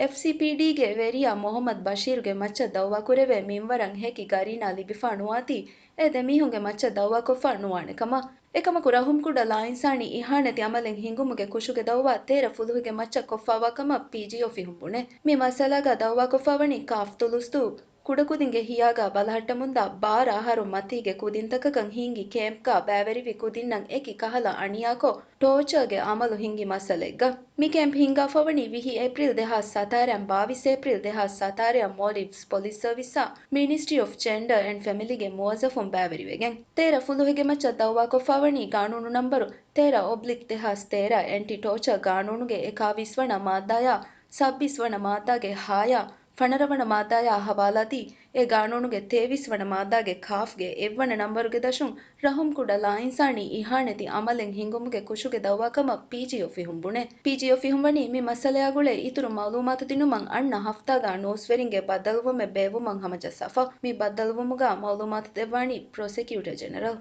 އެފްސީޕީޑީގެ ވެރިޔާ މުހައްމަދު ބަޝީރުގެ މައްޗަށް ދައުވާކުރެވޭ މިންވަރަށް ހެކި ގަރީނާ ލިބިފާ ނުވާތީ، އެ ދެމީހުންގެ މައްޗަށް ދައުވާކޮށްފާ ނުވާނެ ކަމަށް. އެކަމަކު، ރަހުމްކުޑަ ލާއިންސާނީ އިހާނެތި އަމަލެއް ހިންގުމުގެ ކުށުގެ ދައުވާ ތޭރަ ފުލުހުގެ މައްޗަށް ކޮށްފާވާ ކަމަށް ޕީޖީ އޮފީހުން ބުނޭ. މި މައްސަލާގަ ދައުވާކޮށްފާވަނީ ކާފް ތުލުސްދޫ ކުޑަކުދިންގެ ހިޔާގަ ބަލަހައްޓަމުންދާ ބާރަ އަހަރު މަތީގެ ކުދިންތަކަކަށް ހިންގި ކޭމްޕްގަ ބައިވެރިވި ކުދިންނަށް އެކި ކަހަލަ އަނިޔާކޮށް، ޓޯޗާގެ އަމަލު ހިންގި މައްސަލައެއްގަ. މި ކޭމްޕް ހިންގާފަވަނީ ވިހި އޭޕްރީލް ދެހާސް ސަތާރައިން ބާވީސް އޭޕްރީލް ދެހާސް ސަތާރައަށް މޯލިވްސް ޕޮލިސް ސަރވިސްއާ މިނިސްޓްރީ އޮފް ޖެންޑަރ އެންޑް ފެމިލީގެ މުވައްޒަފުން ބައިވެރިވެގެން. ތޭރަ ފުލުހުގެ މައްޗަށް ދައުވާކޮށްފަވަނީ ގާނޫނު ނަންބަރު ތޭރަ އޮބްލިކް ދެހާސް ތޭރަ އެންޓި ޓޯޗާ ގާނޫނުގެ އެކާވީސް ވަނަ މާއްދާއާ ސައްބީސް ވަނަ މާއްދާގެ ހާޔާ ފަނަރަ ވަނަ މާއްދާޔާ ހަވާލާދީ، އެ ގާނޫނުގެ ތޭވީސް ވަނަ މާއްދާގެ ކާފްގެ އެއްވަނަ ނަންބަރުގެ ދަށުން ރަހުމްކުޑަ ލާއިންސާނީ އިހާނެތި އަމަލެއް ހިންގުމުގެ ކުށުގެ ދައުވާކަމަށް ޕީޖީ އޮފީހުން ބުނޭ. ޕީޖީ އޮފީހުން ވަނީ މި މައްސަލަޔާ ގުޅޭ އިތުރު މައުލޫމާތު ދިނުމަށް އަންނަ ހަފްތާގަ ނޫސްވެރިންގެ ބައްދަލުވުމެއް ބޭއްވުމަށް ހަމަޖައްސާފަ. މި ބައްދަލުވުމުގަ މައުލޫމާތު ދެއްވާނީ ޕްރޮސެކިއުޓަރ ޖެނެރަލް.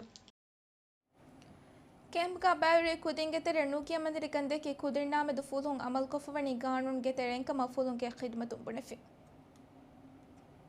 ކޭމްޕްގަ ބައިވެރި ކުދިންގެ ތެރެއިން ނުކިޔަމަންދެރިކަން ދެއްކި ކުދިންނާމެދު ފުލުހުން އަމަލުކޮށްފަވަނީ ގާނޫނުގެ ތެރެއިން ކަމަށް ފުލުހުންގެ ޚިދުމަތުން ބުނެފި.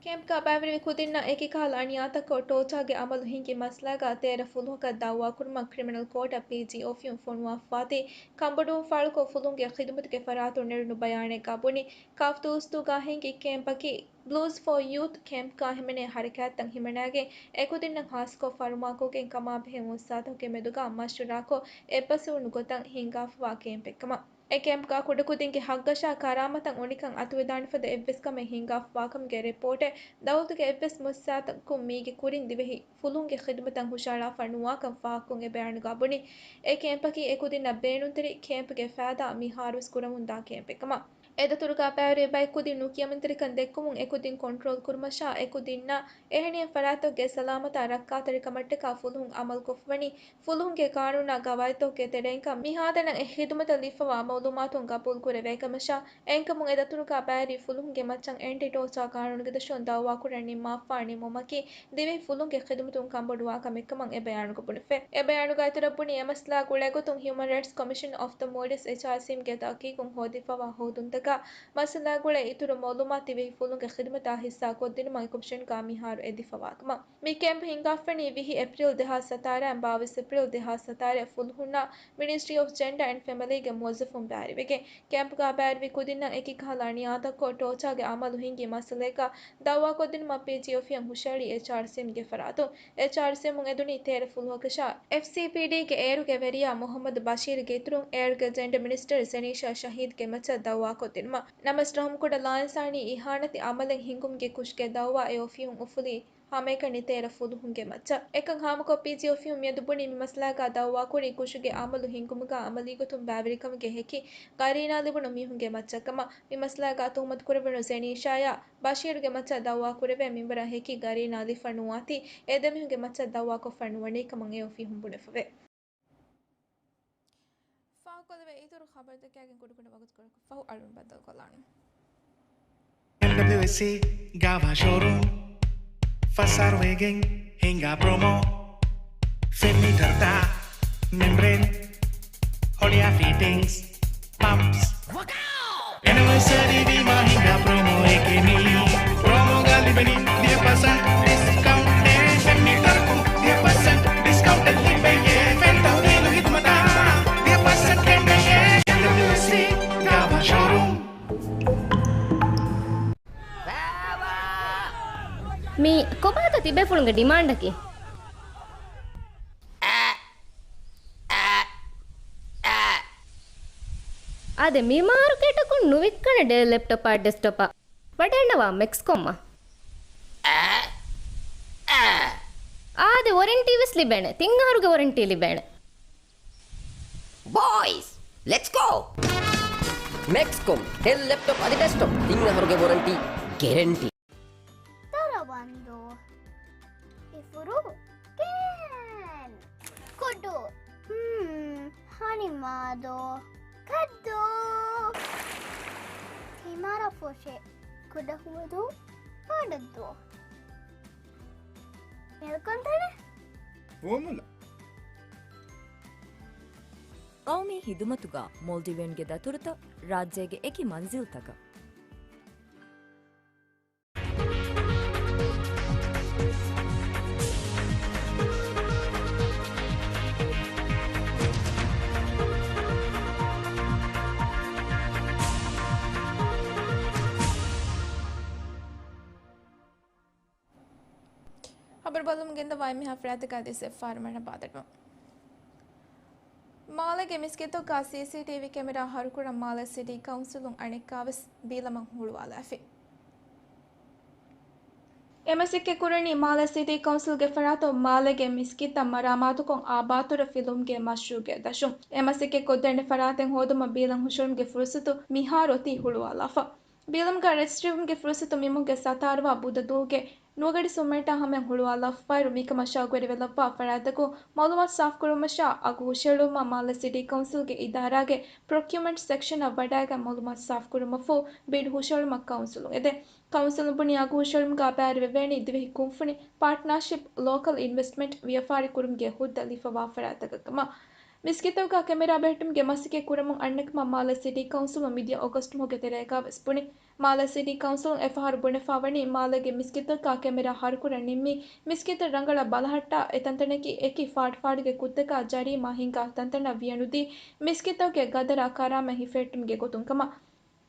ކޭމްޕްގަ ބައިވެރި ކުދިންނަށް އެކި ކަހަލަ އަނިޔާތަކޮށް ޓޯޗާގެ އަމަލު ހިންގި މައްސަލާގަ ތޭރަ ފުލުހަކަށް ދައުވާކުރުމަށް ކްރިމިނަލް ކޯޓަށް ޕީޖީ އޮފީހުން ފޮނުވާފަވާތީ، ކަންބޮޑުވުން ފާޅުކޮށް ފުލުހުންގެ ޚިދުމަތުގެ ފަރާތުން ނެރުނު ބަޔާނެއްގަ ބުނި، ކާފް ތުލުސްދޫގަ ހިންގި ކޭމްޕަކީ، ބްލޫޒް ފޯ ޔޫތު ކޭމްޕްގަ ހިމެނޭ ހަރަކާތްތައް ހިމަނައިގެން، އެކުދިންނަށް ހާއްސަކޮށް ފަރުމާކޮށްގެން ކަމާބެހޭ މުއައްސަސާތަކުގެ މެދުގަ މަޝްވަރާކޮށް، އެއްބަސްވުނު ގޮތަށް ހިންގާފަވާ ކޭމްޕެއްކަމަށް. އެ ކޭމްޕްގަ ކުޑަކުދިންގެ ހައްގަށާ ކަރާމަތަށް އުނިކަން އަތުވެދާނެފަދަ އެއްވެސް ކަމެއް ހިނގާފަވާކަމުގެ ރިޕޯޓެއް ދައުލަތުގެ އެއްވެސް މުއައްސަސާތަކުން މީގެ ކުރިން ދިވެހި ފުލުހުންގެ ޚިދުމަތަށް ހުށަހަޅާފަ ނުވާކަން ފާހަގަކޮށް އެ ބަޔާނުގަ ބުނި، އެ ކޭމްޕަކީ އެކުދިންނަށް ބޭނުންތެރި ކޭމްޕްގެ ފައިދާ މިހާރުވެސް ކުރަމުންދާ ކޭމްޕެއްކަމަށް. އެ ދަތުރުގަ ބައިވެރި ބައެއް ކުދިން ނުކިޔަމަންތެރިކަން ދެއްކުމުން އެކުދިން ކޮންޓްރޯލް ކުރުމަށާ އެކުދިންނަށް އެހެނިހެން ފަރާތްތަކުގެ ސަލާމަތާ ރައްކާތެރި ކަމަށްޓަކާ ފުލުހުން އަމަލުކޮށްފަވަނީ، ފުލުހުންގެ ގާނޫނާ ގަވާއިދުތަކުގެ ތެރެއިންކަން މިހާތަނަށް އެ ޚިދުމަތަށް ލިބިފަވާ މައުލޫމާތުން ގަބޫލުކުރެވޭކަމަށާ، އެހެންކަމުން އެ ދަތުރުގަ ބައިވެރި ފުލުހުންގެ މައްޗަށް އެންޓި ޓޯޗާ ގާނޫނުގެ ދަށުން ދައުވާކުރަން ނިންމާފަ ނިންމުމަކީ، ދިވެހި ފުލުންގެ ޚިދުމަތުން ކަންބޮޑުވާ ކަމެއްކަމަށް އެ ބަޔާނުގަ ބުނެފަ. އެ ބަޔާނުގަ އިތުރަށް ބުނީ، އެ މައްސަލާ ގުޅޭގޮތުން ހިއުމަން ރައިޓްސް ކޮމިޝަން އޮފް ދަ މޯލްޑިވްސް، އެޗްއާރްސީއެމްގެ ތަހުޤީޤުން ހޯދިފަވާ ހޯދުންތަކާ މައްސަލާ ގުޅޭ އިތުރު މައުލޫމާތު ދިވެހި ފުލުންގެ ޚިދުމަތާ ހިއްސާ ކޮށްދިނުމަށް އެ ކޮމިޝަންގަ މިހާރު އެދިފަވާކަމަށް. މި ކޭމްޕް ހިންގާފަވަނީ ވިހި އޭޕްރީލް ދެހާސް ސަތާރައިން ބާވީސް އޭޕްރީލް ދެހާސް ސަތާރަ ފުލުހުންނާ މިނިސްޓްރީ އޮފް ޖެންޑަރ އެންޑް ފެމިލީގެ މުވައްޒަފުން ބައިވެރިވެގެން، ކޭމްޕްގަ ބައިވެރި ކުދިންނަށް އެކި ކަހަލަ އަނިޔާތަކޮށް ޓޯޗާގެ އަމަލު ހިންގި މައްސަލައަކަށް ދައުވާކޮށްދިނުމަށް ޕީޖީ އޮފީހުން ހުށަހެޅީ އެޗްއާރްސީއެމްގެ ފަރާތުން. އެޗްއާރްސީއެމުން އެދުނީ ތޭރަ ފުލުހަކަށާ، އެފްސީޕީޑީގެ އޭރުގެ ވެރިޔާ މުހައްމަދު ބަޝީރުގެ އިތުރުން އޭރުގެ ޖެންޑަރ މިނިސްޓަރ ޒެނީޝާ ޝަހީދްގެ މައްޗަށް ދައުވާކޮށްދިނުމަށް. ނަމަވެސް ރަހުމްކުޑަ ލާއިންސާނީ އިހާނެތި އަމަލެއް ހިންގުމުގެ ކުށުގެ ދައުވާ އެ އޮފީހުން އުފުލީ ހަމައެކަނި ތޭރަ ފުލުހުންގެ މައްޗަށް. އެކަން ހާމަކޮށް، ޕީޖީ އޮފީހުން މިއަދު ބުނީ މި މައްސަލާގަ ދައުވާކުރީ ކުށުގެ އަމަލު ހިންގުމުގަ އަމަލީގޮތުން ބައިވެރިކަމުގެ ހެކި ގަރީނާ ލިބުނު މީހުންގެ މައްޗަށްކަމަށް. މި މައްސަލާގަ ތުހުމަތުކުރެވުނު ޒެނީޝާޔާ ބަޝީރުގެ މައްޗަށް ދައުވާކުރެވޭ މިންވަރަށް ހެކި ގަރީނާ ލިބިފަ ނުވާތީ، އެ ދެމީހުންގެ މައްޗަށް ދައުވާކޮށްފަ ނުވަނީ ކަމަށް އެ އޮފީހުން ބުނެފަވޭ. ފާހަގަކޮށްލެވޭ އިތުރު ޚަބަރުތަކާގެން ކުޑަކުޑަ ވަގުތުކޮޅަކަށް ފަހު އަޅުން ބައްދަލުކޮށްލާނަން. އެމްޑަބްލިއުއެސްސީ ގާވާ ޝޯރޫމް ފަސް އަހަރު ވެގެން ހިނގާ ޕްރޮމޯ. ފެން މީޓަރުތައް، މެމްބްރޭން، ހޮޅިއާ ފިޓިންގްސް، ޕަމްޕްސް. އެނިވަރސަރީ ވީމާ ހިނގާ ޕްރޮމޯއެކޭ މީ. ޕްރޮމޯގަ ލިބެނީ ދިހަ ޕަސެންޓް ޑިސްކައުންޓެއް. ފެން މީޓަރަކުން ދިހަ ޕަސެންޓް ޑިސްކައުންޓެއް ލިބެޔޭ. ފެން ތަހުލީލު ހިދުމަތަށް ދިހަ ޕަސެންޓް ކެނޑެޔޭ. އެމްޑަބްލިއުއެސްސީ ގާވާ ޝޯރޫމް. މީ ކޮބާތަ ތިބޭފުޅުންގެ ޑިމާންޑަކީ؟ އާދެ، މި މާރުކޭޓަކުން ނުވިއްކަނެ ޑެލް ލެޕްޓޮޕާ ޑެސްކްޓޮޕާ. ވަޑައިގަންނަވާ މެކްސްކޮމްއަށް. އާދެ، ވޮރެންޓީ ވެސް ލިބޭނެ. ތިން އަހަރުގެ ވޮރެންޓީ ލިބޭނެ. ބޯއިޒް، ލެޓްސް ގޯ! މެކްސްކޮމް، ޑެލް ލެޕްޓޮޕް އަދި ޑެސްކްޓޮޕް ތިން އަހަރުގެ ވޮރެންޓީ ގެރެންޓީ. ދަރަވަންދޫ، އިފުރު، ކޭން، ކުޑު، ހްމް، ހަނިމާދޯ، ކައްދޫ، ތިމަރަފުށި، ކުޑަހުވަދޫ، ފާޑަށްދޫ. މެލްކޮންތަނެއް. ފުވައްމުލައް. ޤައުމީ ޚިދުމަތުގަ މޯލްޑިވިއަންގެ ދަތުރުތައް ރާއްޖޭގެ އެކި މަންޒިލްތަކަށް. ޚަބަރު ބަލަމުން ގެންދަވާ އެންމެހާ ފަރާތަކާ ދިސް އެއްފަހަރު މަރުޙަބާ ދަންނަވަން. މާލޭގެ މިސްކިތްތަކާ ސީސީޓީވީ ކެމެރާ ހަރުކުރަން މާލެ ސިޓީ ކައުންސިލުން އަނެއްކާވެސް ބީލަމަށް ހުޅުވާލާފި. އެ މަސައްކަތް ކުރަނީ މާލެ ސިޓީ ކައުންސިލްގެ ފަރާތުން މާލޭގެ މިސްކިތްތައް މަރާމާތުކޮށް އާބާތުރަ ފިލުވުމުގެ މަޝްރޫޢުގެ ދަށުން. އެ މަސައްކަތް ކޮށްދޭނެ ފަރާތެއް ހޯދުމަށް ބީލަން ހުށަހެޅުމުގެ ފުރުސަތު މިހާރު އޮތީ ހުޅުވާލާފަ. ބީލަމުގަ ރަޖިސްޓްރީވުމުގެ ފުރުސަތު މިމަހުގެ ސަތާރަ ވާ ބުދަ ދުވަހުގެ ނުވަގަޑި ސުންމަނިޓާ ހަމަޔަށް ހުޅުވާލާފައިރު، މިކަމަށާ ގުވެރިވެލައްވާ ފަރާތްތަކުން މައުލޫމާތު ސާފުކުރުމަށާ އަގު ހުށަހެޅުމަށް މާލެ ސިޓީ ކައުންސިލްގެ އިދާރާގެ ޕްރޮކިއުމަންޓް ސެކްޝަނަށް ވަޑައިގަތް މައުލޫމާތު ސާފުކުރުމަށްފަހު ބިޑް ހުށަހެޅުމަށް ކައުންސިލުން އެދޭ. ކައުންސިލުން ބުނީ އަގު ހުށަހެޅުމުގަ ބައިވެރިވެވޭނީ ދިވެހި ކުންފުނި، ޕާޓްނާޝިޕް، ލޯކަލް އިންވެސްޓްމަންޓް ވިޔަފާރި ކުރުމުގެ ހުއްދަ ލިބިފަވާ ފަރާތްތަކަށް ކަމަށް. މިސްކިތްތަކުގަ ކެމެރާ ބެހެއްޓުމުގެ މަސައްކަތް ކުރަމުން އަންނަކަމަށް މާލެ ސިޓީ ކައުންސިލުން މިދިޔަ އޮގަސްޓު މަހުގެ ތެރޭގަވެސް ބުނި. މާލެ ސިޓީ ކައުންސިލުން އެފަހަރު ބުނެފާވަނީ، މާލޭގެ މިސްކިތްތަކަށް ކެމެރާ ހަރުކުރަން ނިންމީ، މިސްކިތްތައް ރަނގަޅަށް ބަލަހައްޓާ، އެތަންތަނަކީ އެކި ފާޑުފާޑުގެ ކުށްތަކާ ޖަރީމާ ހިނގާ ތަންތަނަށް ވިޔަ ނުދީ، މިސްކިތްތަކުގެ ގަދަރާ ކަރާމަތް ހިފެހެއްޓުމުގެ ގޮތުން ކަމަށް.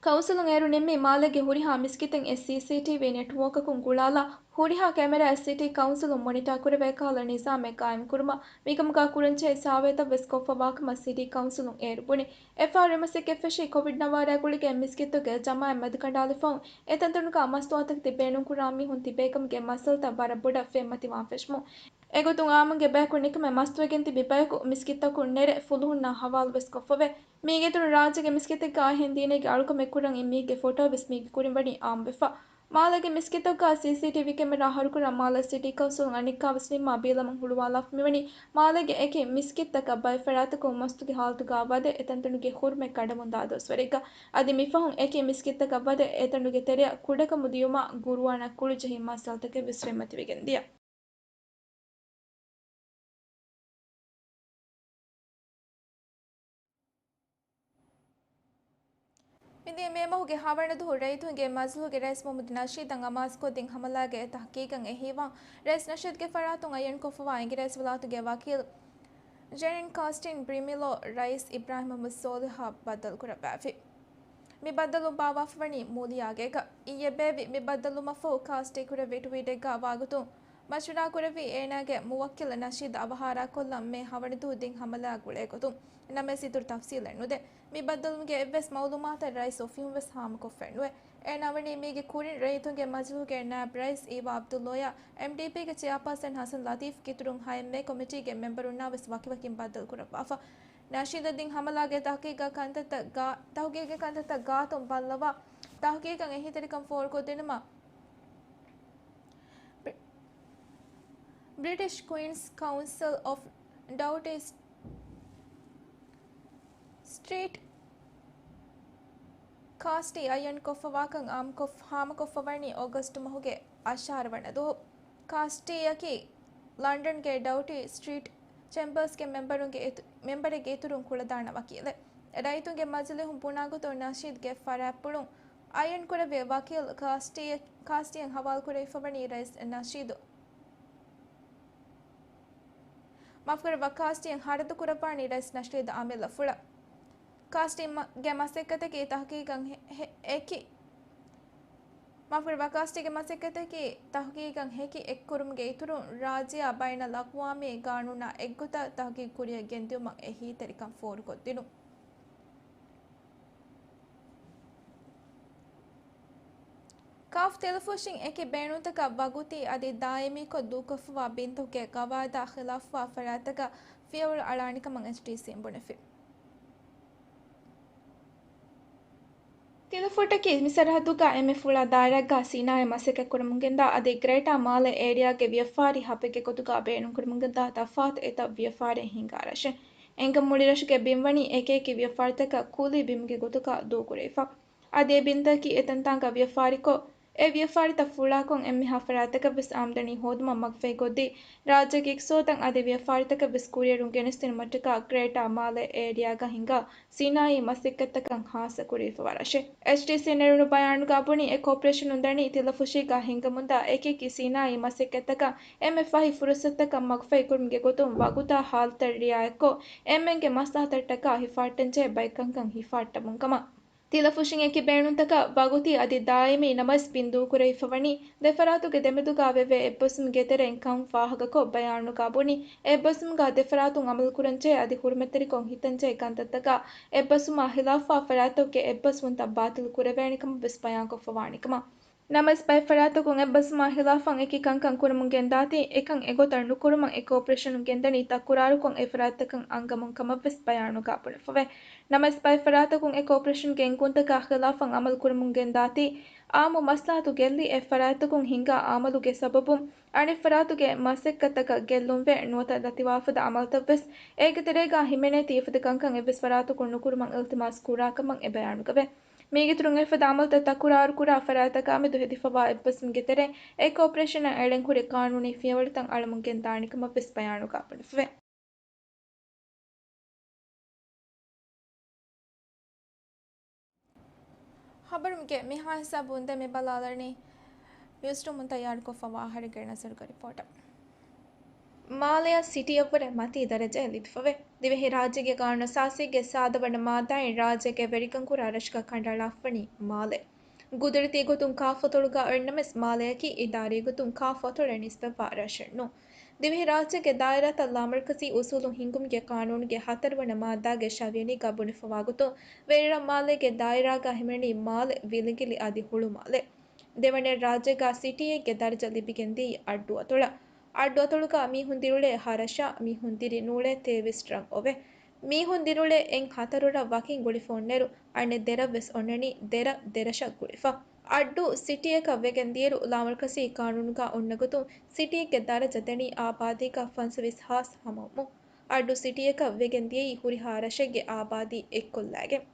ކައުންސިލުން އޭރު ނިންމީ، މާލޭގެ ހުރިހާ މިސްކިތެއް އެ ސީސީޓީވީ ނެޓްވޯކަކުން ގުޅާލާ، ހުރިހާ ކެމެރާއެއް ސިޓީ ކައުންސިލުން މޮނިޓާ ކުރެވޭ ކަހަލަ ނިޒާމެއް ޤާއިމްކުރުމަށް، މިކަމުގަ ކުރަންޖެހޭ ސާވޭތައްވެސް ކޮށްފަވާކަމަށް ސިޓީ ކައުންސިލުން އޭރު ބުނި. އެފަހަރު މަސައްކަތް ފެށީ ކޮވިޑް ނަވާރައާ ގުޅިގެން މިސްކިތުގެ ޖަމާއަތް މަދުކަނޑާލިފަހުން އެތަންތަނުގަ މަސްތުވާތަކެތި ބޭނުންކުރާ މީހުން ތިބޭކަމުގެ މައްސަލަތައް ވަރަށް ބޮޑަށް ފެންމަތިވާން ފެށުމުން. އެގޮތުން އާއްމުންގެ ބަޔަކު ނިކަމެ މަސްތުވެގެން ތިބި ބަޔަކު މިސްކިތަކުން ނެރެ ފުލުހުންނާ ހަވާލުވެސް ކޮށްފަވޭ. މީގެއިތުރުން ރާއްޖޭގެ މިސްކިތެއްގަ އަހަން ދީނެގެ އަޅުކަމެއް ކުރަން އިން މީގެ ފޮޓޯވެސް މީގެ ކުރިން ވަނީ އާއްމުވެފަ. މާލޭގެ މިސްކިތަކުގަ ސީސީޓީވީ ކެމެރާ ހަރުކުރަން މާލެ ސިޓީ ކައުންސިލުން އަނެއްކާވެސް ނިންމާ ބީލަމުން ހުޅުވާލާފަ މިވަނީ މާލޭގެ އެކި މިސްކިތްތަކަށް ބައެއް ފަރާތަކުން މަސްތުގެ ހާލަތުގަ ވަދެ އެތަންތަނުގެ ހުރުމަތް ކަނޑަމުންދާ ދުވަސްވަރެއްގަ. އަދި މިފަހުން އެކި މިސްކިތްތަކަށް ވަދެ އެތަނުގެ ތެރެއަށް ކުޑަކަމު ދިޔުމާ ގުރުއާނާ ކުޅު ޖެހި މައްސަލަތަކެއް ވެސް ފެންމަތިވެގެން ދިޔަ. މިދިޔަ މޭ މަހުގެ ހަވަނަ ދުވަހު ރައްޔިތުންގެ މަޖިލީހުގެ ރައީސް މުހައްމަދު ނަޝީދަށް އަމާޒުކޮށްދިން ހަމަލާގެ ތަހުގީގަށް އެހީވާން ރައީސް ނަޝީދުގެ ފަރާތުން އައްޔަންކޮށްފަވާ އިނގިރޭސިވިލާތުގެ ވަކީލް ޖެނިން ކާސްޓިން ބްރިމިލޯ ރައީސް އިބްރާހިމް މުހައްމަދު ސޯލިހަށް ބައްދަލުކުރައްވާފި. މި ބައްދަލު ބާއްވާފަވަނީ މޫލިޔާގޭގަ. އިއްޔެ ބޭއްވި މި ބައްދަލުވުމަށްފަހު ކާސްޓީ ކުރެއްވި ޓްވީޓެއްގަ ވާގޮތުން، މަޝްވަރާކުރެއްވީ އޭނާގެ މުވައްކިލް ނަޝީދު އަވަހާރާކޮށްލަން މޭ ހަވަނަ ދުވަހު ދިން ހަމަލާ ގުޅޭ ގޮތުން. ނަމަވެސް އިތުރު ތަފްސީލެއް ނުދޭ. މި ބައްދަލުވުމުގެ އެއްވެސް މައުލޫމާތެއް ރައީސް އޮފީހުން ވެސް ހާމަކޮށްފައެއް ނުވޭ. އޭނާ ވަނީ މީގެ ކުރިން ރައްޔިތުންގެ މަޖިލީހުގެ ނާއިބް ރައީސް އީވާ އަބްދުﷲ އާ، އެމްޑީޕީގެ ޗެއާޕާސަން ހަސަން ލަތީފް އިތުރުން ހައެއް މޭ ކޮމިޓީގެ މެމްބަރުންނާ ވެސް ވަކިވަކިން ބައްދަލުކުރައްވާފަ. ނަޝީދަށް ދިން ހަމަލާގެ ތަހުގީގާ ކަންތައްތައް ގާ-، ތަހުގީގީ ކަންތައްތައް ގާތުން ބައްލަވާ، ތަހުގީގަށް އެހީތެރިކަން ފޯރުކޮށްދިނުމަށް ބްރި-، ބްރިޓިޝް ކުއިންސް ކައުންސިލް އޮފް ޑައުޓީ ސްޓްރީޓް ކާސްޓީ އައްޔަންކޮށްފަވާކަން އާއްމުކޮށް-، ހާމަކޮށްފަވަނީ އޮގަސްޓު މަހުގެ އަށާރަ ވަނަ ދުވަހު. ކާސްޓީއަކީ ލަންޑަންގެ ޑައުޓީ ސްޓްރީޓް ޗެމްބަރސްގެ މެމްބަރުންގެ އިތު-، މެމްބަރެއްގެ އިތުރުން ކުޅަދާނަ ވަކީލެއް. ރައްޔިތުންގެ މަޖިލީހުން ބުނާގޮތުން ނަޝީދުގެ ފަރާތްޕުޅުން އައްޔަންކުރެއްވި ވަކީލް ކާސްޓީ-، ކާސްޓީއަށް ހަވާލުކުރެވިފަވަނީ ރައީސް ނަޝީދު. މާފުކުރައްވާ، ކާސްޓީއަށް ހަރަދުކުރައްވާނީ ރައީސް ނަޝީދު އަމިއްލަފުޅަށް. ކާސްޓީ މަ-، ގެ މަސައްކަތަކީ ތަހުގީގަށް ހެ-، ހެ-، ހެކި، މާފުކުރައްވާ، ކާސްޓީގެ މަސައްކަތަކީ ތަހުގީގަށް ހެކި އެއްކުރުމުގެ އިތުރުން، ރާއްޖެއާ ބައިނަލްއަޤްވާމީ ގާނޫނާ އެއްގޮތަށް ތަހުގީގު ކުރިއަށް ގެންދިއުމަށް އެހީތެރިކަން ފޯރުކޮށްދިނުން. ކާފް ތެލެފުށިން އެކި ބޭނުންތަކަށް ވަގުތީ އަދި ދާއިމީކޮށް ދޫކޮށްފަވާ ބިންތަކުގެ ގަވާއިދާ ޚިލާފުވާ ފަރާތްތަކަށް ފިޔަވަޅު އަޅާނެ ކަމަށް އެޗްޑީސީން ބުނެފި. ތެލެފުށަކީ މި ސަރަހައްދުގަ އެންމެ ފުޅާ ދާއިރާގަ ސީނާއެއް މަސައްކަތް ކުރަމުން ގެންދާ އަދި ގްރޭޓާ މާލެ އޭރިއާގެ ވިޔަފާރި ހަބެއްގެ ގޮތުގަ ބޭނުން ކުރަމުން ގެންދާ ތަފާތު އެތައް ވިޔަފާރިއެއް ހިނގާ ރަށެއް. އެނގަ މުޅި ރަށުގެ ބިން ވަނީ އެކި އެކި ވިޔަފާރިތަކަށް ކުލީ ބިމުގެ ގޮތުގަ ދޫކުރެވިފަ. އަދި އެ ބިންތަކީ އެތަންތާނގަ ވިޔަފާރިކޮށް، އެ ވިޔަފާރިތައް ފުޅާކޮށް އެންމެހާ ފަރާތަކަށް ވެސް އާމްދަނީ ހޯދުމަށް މަގުފަހި ކޮށްދީ، ރާއްޖޭގެ އިގްތިސޯދަށް އަދި ވިޔަފާރިތަކަށް ވެސް ކުރިއެރުން ގެނެސްދިނުމަށްޓަކާ ގްރޭޓާ މާލެ އޭރިއާގަ ހިނގާ ސީނާއީ މަސައްކަތްތަކަށް ހާއްސަ ކުރެވިފަވާ ރަށެއް. އެޗްޑީސީ ނެރުނު ބަޔާނުގަ ބުނީ، އެ ކޯޕަރޭޝަނުން ދަނީ ތިލަފުށީގަ ހިނގަމުންދާ އެކިއެކި ސީނާއީ މަސައްކަތްތަކަށް އެންމެ ފަހި ފުރުސަތުތަކަށް މަގުފަހި ކުރުމުގެ ގޮތުން ވަގުތާ ހާލަތަށް ރިއާޔަތްކޮށް، އެންމެންގެ މަސްލަހަތަށްޓަކާ ހިފާއްޓަންޖެހޭ ބައެއް ކަންކަން ހިފާއްޓަމުން ކަމަށް. ތިލަފުށިން އެކި ބޭނުންތަކަށް ވަގުތީ އަދި ދާއިމީ ނަމަވެސް ބިން ދޫކުރެވިފަވަނީ، ދެފަރާތުގެ ދެމެދުގަ ވެވޭ އެއްބަސްވުމުގެ ތެރެއިން ކަން ފާހަގަކޮށް، ބަޔާނުގަ ބުނީ، އެއްބަސްވުމުގަ ދެފަރާތުން އަމަލުކުރަންޖެހޭ އަދި ހުރުމަތްތެރިކޮށް ހިތަންޖެހޭ ކަންތައްތަކާ އެއްބަސްވުމާ ހިލާފަށް ފަރާތްތަކުގެ އެއްބަސްވުންތައް ބާތިލް ކުރެވޭނެ ކަމަށް ވެސް ބަޔާންކޮށްފަވާނެ ކަމަށް. ނަމަވެސް، ބައެއް ފަރާތްތަކުން އެއްބަސްވުމާ ހިލާފަށް އެކި ކަންކަން ކުރަމުން ގެންދާތީ، އެކަން އެގޮތަށް ނުކުރުމަށް އެ ކޯޕަރޭޝަނުން ގެންދަނީ ތަކުރާރުކޮށް އެ ފަރާތްތަކަށް އަންގަމުން ކަމަށް ވެސް ބަޔާނުގަ ބުނެފަވޭ. ނަމަވެސް، ބައެއް ފަރާތްތަކުން އެ ކޯޕަރޭޝަންގެ އެންގުންތަކާ ހިލާފަށް އަމަލު ކުރަމުން ގެންދާތީ، އާއްމު މަސްލަހަތު ގެއްލި އެ ފަރާތްތަކުން ހިނގާ އަމަލުގެ ސަބަބުން އަނެއް ފަރާތުގެ މަސައްކަތްތަކަށް ގެއްލުންވެ ނުވަތަ ދަތިވާފަދަ އަމަލުތައް ވެސް އޭގެ ތެރޭގަ ހިމެނޭތީ އެފަދަ ކަންކަން އެއްވެސް ފަރާތަކުން ނުކުރުމަށް އިލްތިމާސް ކުރާ ކަމަށް އެ ބަޔާނުގަ ވޭ. މީގެއިތުރުން އެފަދަ އަމަލުތައް ތަކުރާރުކުރާ ފަރާތްތަކާމެދު ހެދިފަވާ އެއްބަސްވުމުގެ ތެރެއިން އެ ކޯޕަރޭޝަނަށް އެޅެން ހުރި ޤާނޫނީ ފިޔަވަޅުތައް އަޅަމުން ގެންދާނެ ކަމަށް ވެސް ބަޔާނުގަ ބުނެފަވޭ. ޚަބަރުމެންގެ މިހާ ހިސާބުން ދެން މި ބަލާލަނީ ނިއުސްރޫމުން ތައްޔާރުކޮށްފަވާ އަހަރެންގެ ނަޒަރުގެ ރިޕޯޓަށް. މާލެއަށް ސިޓީއަށްވުރެ މަތީ ދަރަޖައެއް ލިބިފަވޭ. ދިވެހިރާއްޖޭގެ ގާނޫނުއަސާސީގެ ސާދަ ވަނަ މާއްދާއިން ރާއްޖޭގެ ވެރިކަން ކުރާ ރަށަކަށް ކަނޑައަޅާފަވަނީ މާލެ. ގުދުރަތީ ގޮތުން ކާފަތޮޅުގަ އޮތްނަމަވެސް، މާލެއަކީ އިދާރީ ގޮތުން ކާފަތޮޅަށް ނިސްބަތްވާ ރަށެއް ނޫން. ދިވެހިރާއްޖޭގެ ދާއިރާތައް ލާމަރުކަޒީ އުސޫލު ހިންގުމުގެ ޤާނޫނުގެ ހަތަރުވަނަ މާއްދާގެ ޝަވިޔަނީގަ ބުނެފަވާ ގޮތުން، ވެރިރަށް މާލޭގެ ދާއިރާގަ ހިމެނެނީ މާލެ، ވިލިނގިލި އަދި ހުޅުމާލެ. ދެވަނައަށް ރާއްޖޭގަ ސިޓީއެއްގެ ދަރަޖަ ލިބިގެންދިޔައީ އައްޑުއަތޮޅަށް. އައްޑުއަތޮޅުގަ މީހުން ދިރިއުޅޭ ހަ ރަށާ، މީހުން ދިރި ނޫޅޭ ތޭވީސް ރަށް އޮވޭ. މީހުން ދިރިއުޅޭ އެއް ހަތަރު ރަށް ވަކިން ގުޅިފަ އޮންނައިރު، އަނެއް ދެ ރަށް ވެސް އޮންނަނީ ދެ ރަށް ދެ ރަށަށް ގުޅިފަ. އައްޑޫ ސިޓީއަކަށް ވެގެން ދިޔައިރު، ލާމަރުކަޒީ ޤާނޫނުގަ އޮންނަ ގޮތުން ސިޓީއެއްގެ ދަރަޖަ ދެނީ އާބާދީގަ ފަންސަވީސް ހާސް ހަމަވުމުން. އައްޑޫ ސިޓީއަކަށް ވެގެން ދިޔައީ ހުރިހާ ރަށެއްގެ އާބާދީ އެއްކޮށްލައިގެން.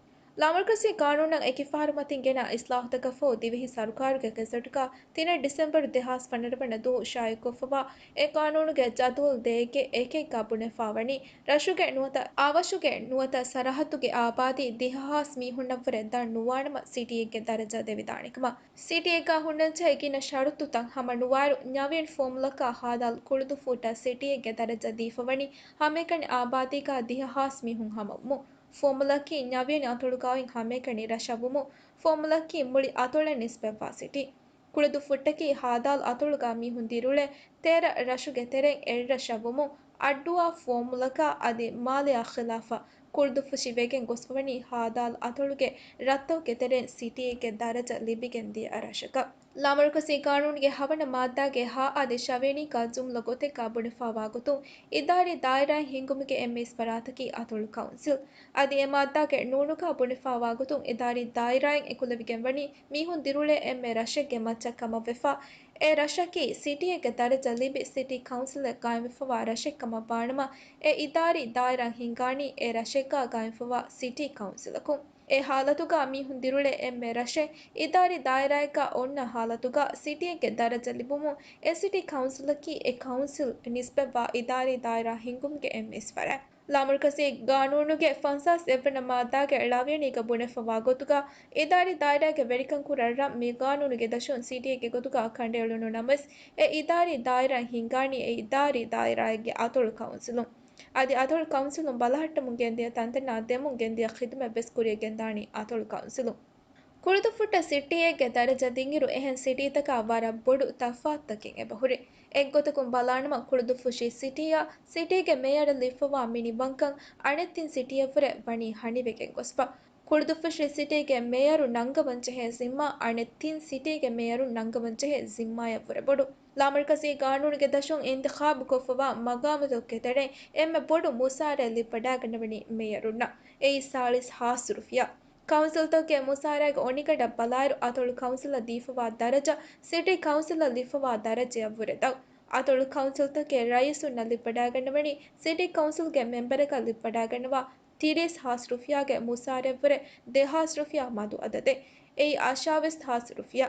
ލާމަރުކަޒީ ޤާނޫނަށް އެކިފަހަރު މަތިން ގެނަ އިސްލާހުތަކަށްފަހު ދިވެހި ސަރުކާރުގެ ގެޒެޓްގަ ތިނެއް ޑިސެމްބަރު ދެހާސް ފަނަރަ ވަނަ ދުވަހު ޝާއިޢުކޮށްފަވާ އެ ޤާނޫނުގެ ޖަދުވަލް ދޭއްގެ އެކެއްގަ ބުނެފަވަނީ، ރަށުގެ ނުވަތަ އަވަށުގެ ނުވަތަ ސަރަހައްދުގެ އާބާދީ ދިހަ ހާސް މީހުންނަށްވުރެ ދަށް ނުވާނަމަ ސިޓީއެއްގެ ދަރަޖަ ދެވިދާނެކަމަށް. ސިޓީއެއްގަ ހުންނަންޖެހޭ ގިނަ ޝަރުޠުތައް ހަމަ ނުވާއިރު، ނަވީން ފޯމުލަކާ ހާދާލް ކުޅުދުއްފުއްޓަށް ސިޓީއެއްގެ ދަރަޖަ ދީފަވަނީ ހަމައެކަނި އާބާދީގަ ދިހަ ހާސް މީހުން ހަމަވުމުން. ފޯމުލައަކީ ނަވީން އަތޮޅުގައި ހަމައެކަނި ރަށަށްވުމުން، ފޯމުލައަކީ މުޅި އަތޮޅަށް ނިސްބަތްވާ ސިޓީ. ކުޅުދުއްފުއްޓަކީ ހާދާލް އަތޮޅުގަ މީހުން ދިރިއުޅޭ ތޭރަ ރަށުގެ ތެރެއިން އެއްރަށަށްވުމުން، އައްޑޫއާ ފޯމުލަކާ އަދި މާލެއާ ޚިލާފަށް ކުޅުދުއްފުށި ވެގެން ގޮސްފަވަނީ ހާދާލް އަތޮޅުގެ ރަށްތަކުގެ ތެރެއިން ސިޓީއެއްގެ ދަރަޖަ ލިބިގެން ދިޔަ ރަށަކަށް. ލާމަރުކަޒީ ޤާނޫނުގެ ހަވަނަ މާއްދާގެ ހަ އަދި ޝަވިޔަނީގަ ޖުމްލަ ގޮތެއްގަ ބުނެފަވާ ގޮތުން، އިދާރީ ދާއިރާއެއް ހިންގުމުގެ އެންމެ އިސް ފަރާތަކީ އަތޮޅު ކައުންސިލް. އަދި އެ މާއްދާގެ ނޫނުގަ ބުނެފަވާ ގޮތުން، އިދާރީ ދާއިރާއެއް އެކުލެވިގެންވަނީ މީހުން ދިރިއުޅޭ އެންމެ ރަށެއްގެ މައްޗަށް ކަމަށްވެފަ. އެ ރަށަކީ ސިޓީއެއްގެ ދަރަޖަ ލިބި ސިޓީ ކައުންސިލެއް ގާއިމްވެފަވާ ރަށެއް ކަމަށް ވާނަމަ، އެ އިދާރީ ދާއިރާ ހިންގާނީ އެ ރަށެއްގަ ގާއިމްވެފަވާ ސިޓީ ކައުންސިލަކުން. އެ ހާލަތުގަ މީހުން ދިރިއުޅޭ އެންމެ ރަށެއް އިދާރީ ދާއިރާއެއްގަ އޮންނަ ހާލަތުގަ ސިޓީއެއްގެ ދަރަޖަ ލިބުމުން، އެ ސިޓީ ކައުންސިލަކީ އެ ކައުންސިލް ނިސްބަތްވާ އިދާރީ ދާއިރާ ހިންގުމުގެ އެންމެ އިސް ފަރާތް. ޅ. ލާމަރުކަޒީ ގާނޫނުގެ ފަންސާސް އެއްވަނަ މާއްދާގެ ޅ ވިޔަނީގަ ބުނެފަވާ ގޮތުގަ، އިދާރީ ދާއިރާގެ ވެރިކަން ކުރާ ރަށް މި ގާނޫނުގެ ދަށުން ސިޓީއެއްގެ ގޮތުގަ ކަނޑައެޅުނު ނަމަވެސް، އެ އިދާރީ ދާއިރާ ހިންގާނީ އެ އިދާރީ ދާއިރާއެއްގެ އަތޮޅު ކައުންސިލުން. އަދި އަތޮޅު ކައުންސިލުން ބަލަހައްޓަމުން ގެންދިޔަ ތަންތަނާ ދެމުން ގެންދިޔަ ޚިދުމަތް ވެސް ކުރިއަށް ގެންދާނީ އަތޮޅު ކައުންސިލުން. ކުޅުދުއްފުއްޓަށް ސިޓީއެއްގެ ދަރަޖަ ދިންއިރު އެހެން ސިޓީތަކާ ވަރަށް ބޮޑު ތަފާތުތަކެއް އެބަހުރި. އެއްގޮތަކުން ބަލާނަމަ، ކުޅުދުއްފުށި ސިޓީއަށް ސިޓީގެ މޭޔަރަށް ލިބިފަވާ މިނިވަންކަން އަނެއް ތިން ސިޓީއަށްވުރެ ވަނީ ހަނިވެގެން ގޮސްފަ. ކުޅުދުއްފުށި ސިޓީގެ މޭޔަރު ނަންގަވަންޖެހޭ ޒިންމާ އަނެއް ތިން ސިޓީގެ މޭޔަރު ނަންގަވަންޖެހޭ ޒިންމާޔަށްވުރެ ބޮޑު. ލާމަރުކަޒީ ގާނޫނުގެ ދަށުން އިންތިޚާބުކޮށްފަވާ މަގާމުތަކުގެ ތެރެއިން އެންމެ ބޮޑު މުސާރައެއް ލިބިވަޑައިގަންނަވަނީ މޭޔަރުންނަށް. އެއީ ސާޅީސް ހާސް ރުފިޔާ. ކައުންސިލްތަކުގެ މުސާރައިގެ އޮނިގަނޑަށް ބަލާއިރު، އަތޮޅު ކައުންސިލަށް ދީފަވާ ދަރަޖަ ސިޓީ ކައުންސިލަށް ލިބިފަވާ ދަރަޖަޔަށްވުރެ ދަށް. އަތޮޅު ކައުންސިލްތަކެއް ރައީސުންނަށް ލިބިވަޑައިގަންނަވަނީ ސިޓީ ކައުންސިލްގެ މެމްބަރަކަށް ލިބިވަޑައިގަންނަވާ ތިރީސް ހާސް ރުފިޔާގެ މުސާރަޔަށްވުރެ ދެހާސް ރުފިޔާ މަދު އަދަދެއް. އެއީ އަށާވީސް ހާސް ރުފިޔާ.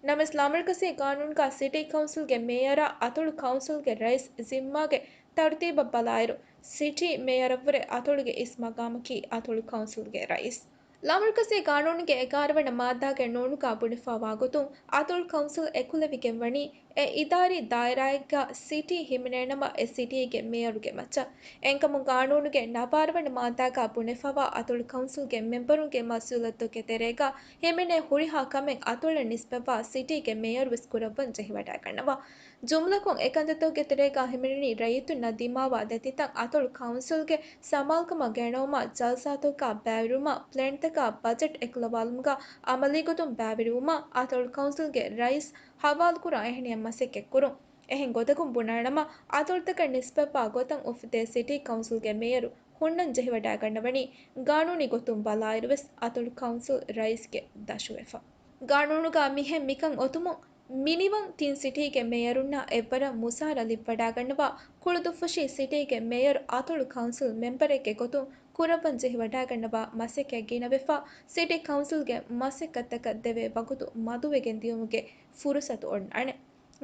ނަމަވެސް، ލާމަރުކަޒީ ގާނޫނުގަ ސިޓީ ކައުންސިލްގެ މޭޔަރާ އަތޮޅު ކައުންސިލްގެ ރައީސް ޒިންމާގެ ތަރުތީބަށް ބަލާއިރު، ސިޓީ މޭޔަރަށްވުރެ އަތޮޅުގެ އިސް މަގާމަކީ އަތޮޅު ކައުންސިލްގެ ރައީސް. ލާމަރުކަޒީ ގާނޫނުގެ އެގާރަ ވަނަ މާއްދާގެ ނޫނުގަ ބުނެފައިވާ ގޮތުން، އަތޮޅު ކައުންސިލް އެކުލެވިގެންވަނީ، އެ އިދާރީ ދާއިރާއެއްގަ ސިޓީ ހިމެނޭނަމަ، އެ ސިޓީގެ މޭޔަރުގެ މައްޗަށް. އެހެންކަމުން، ގާނޫނުގެ ނަވާރަ ވަނަ މާއްދާގަ ބުނެފައިވާ އަތޮޅު ކައުންސިލްގެ މެމްބަރުންގެ މަސްއޫލިއްޔަތުގެ ތެރޭގަ ހިމެނޭ ހުރިހާ ކަމެއް އަތޮޅަށް ނިސްބަތްވާ ސިޓީގެ މޭޔަރު ވެސް ކުރައްވަން ޖެހިވަޑައިގަންނަވާ. ޖުމްލަކޮށް، އެކަންތައްތަކުގެ ތެރޭގަ ހިމެނެނީ ރައްޔިތުންނަށް ދިމާވާ ދެތިތައް އަތޮޅު ކައުންސިލްގެ ސަމާލުކަމަށް ގެނައުމާ، ޖަލްސާތަކުގަ ބައިވެރިވުމާ، ޕްލޭންތަކާ ބަޖެޓް އެކުލަވާލުމުގަ އަމަލީގޮތުން ބައިވެރިވުމާ، އަތޮޅު ކައުންސިލްގެ ރައީސް ހަވާލުކުރާ އެހެނިހެން މަސައްކަތްކުރުން. އެހެން ގޮތަކުން ބުނާނަމަ، އަތޮޅުތަކަށް ނިސްބަތްވާ ގޮތަށް އުފެދޭ ސިޓީ ކައުންސިލްގެ މޭޔަރު ހުންނަން ޖެހިވަޑައިގަންނަވަނީ، ގާނޫނީ ގޮތުން ބަލާއިރުވެސް އަތޮޅު ކައުންސިލް ރައީސްގެ ދަށުވެފަ. ގާނޫނުގަ މިހެން މިކަން އޮތުމުން، މިނިވަން ތިން ސިޓީގެ މޭޔަރުންނާ އެއްވަރަށް މުސާރަ ލިބިވަޑައިގަންނަވާ، ކުޅުދުއްފުށި ސިޓީގެ މޭޔަރު އަތޮޅު ކައުންސިލް މެމްބަރެއްގެ ގޮތުން ކުރައްވަން ޖެހިވަޑައިގަންނަވާ މަސައްކަތް ގިނަވެފަ، ސިޓީ ކައުންސިލްގެ މަސައްކަތްތަކަށް ދެވޭ ވަގުތު މަދުވެގެން ދިޔުމުގެ ފުރުސަތު އޮންނާނެ.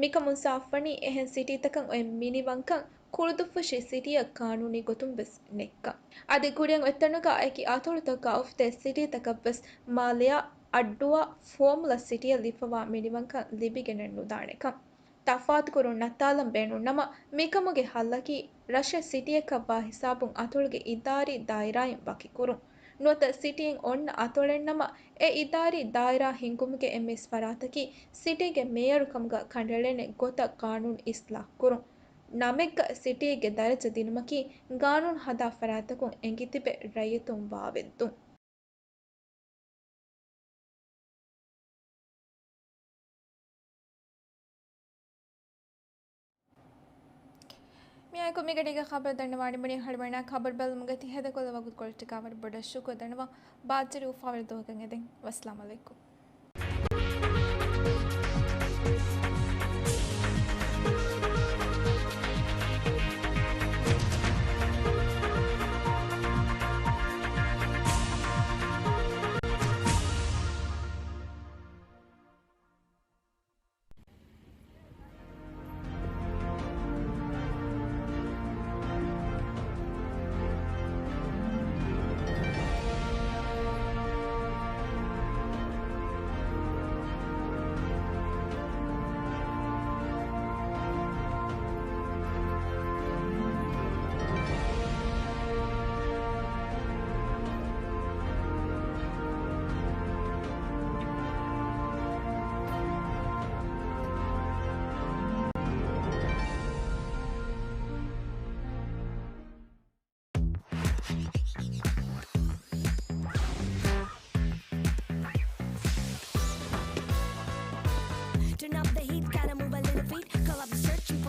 މިކަމުން ސާފުވަނީ، އެހެން ސިޓީތަކަށް އޮތް މިނިވަންކަން ކުޅުދުއްފުށި ސިޓީއަށް ގާނޫނީ ގޮތުން ވެސް ނެތްކަން. އަދި ކުރިއަށް އޮތްތަނުގަ އެކި އަތޮޅުތަކުގަ އުފެދޭ ސިޓީތަކަށް ވެސް މާލެއާ އައްޑޫއާ ފޯމުލާ ސިޓީއަށް ލިބިފައިވާ މިނިވަންކަން ލިބިގެނެއް ނުދާނެކަން. ތަފާތުކުރުން ނައްތާލަން ބޭނުންނަމަ، މިކަމުގެ ހައްލަކީ ރަށެއް ސިޓީއަކަށްވާ ހިސާބުން އަތޮޅުގެ އިދާރީ ދާއިރާއިން ވަކިކުރުން. ނުވަތަ ސިޓީއިން އޮންނަ އަތޮޅެއްނަމަ، އެ އިދާރީ ދާއިރާ ހިންގުމުގެ އެންމެ އިސް ފަރާތަކީ ސިޓީގެ މޭޔަރު ކަމުގަ ކަނޑައެޅޭނެ ގޮތަށް ގާނޫނު އިސްލާހު ކުރުން. ނަމެއްގަ ސިޓީގެ ދަރަޖަ ދިނުމަކީ ގާނޫނު ހަދާ ފަރާތްތަކުން އެނގިތިބެ ރައްޔިތުން ވާވެއްދުން. މިއާއެކު މިގަޑީގެ ޚަބަރު ދަންނަވާނެ މުނި ހަޅުވަނާ ޚަބަރު ބެލުމުގެ ތި ހެދަކޮށްލި ވަގުތުކޮޅަށްޓަކާ ވަރަށް ބޮޑަށް ޝުކުރު ދަންނަވަން. ބާއްޖަވެރި އުފާވެރި ދުވަހަކަށް އެދެން. ވައްސަލާމް އަލައިކުމް.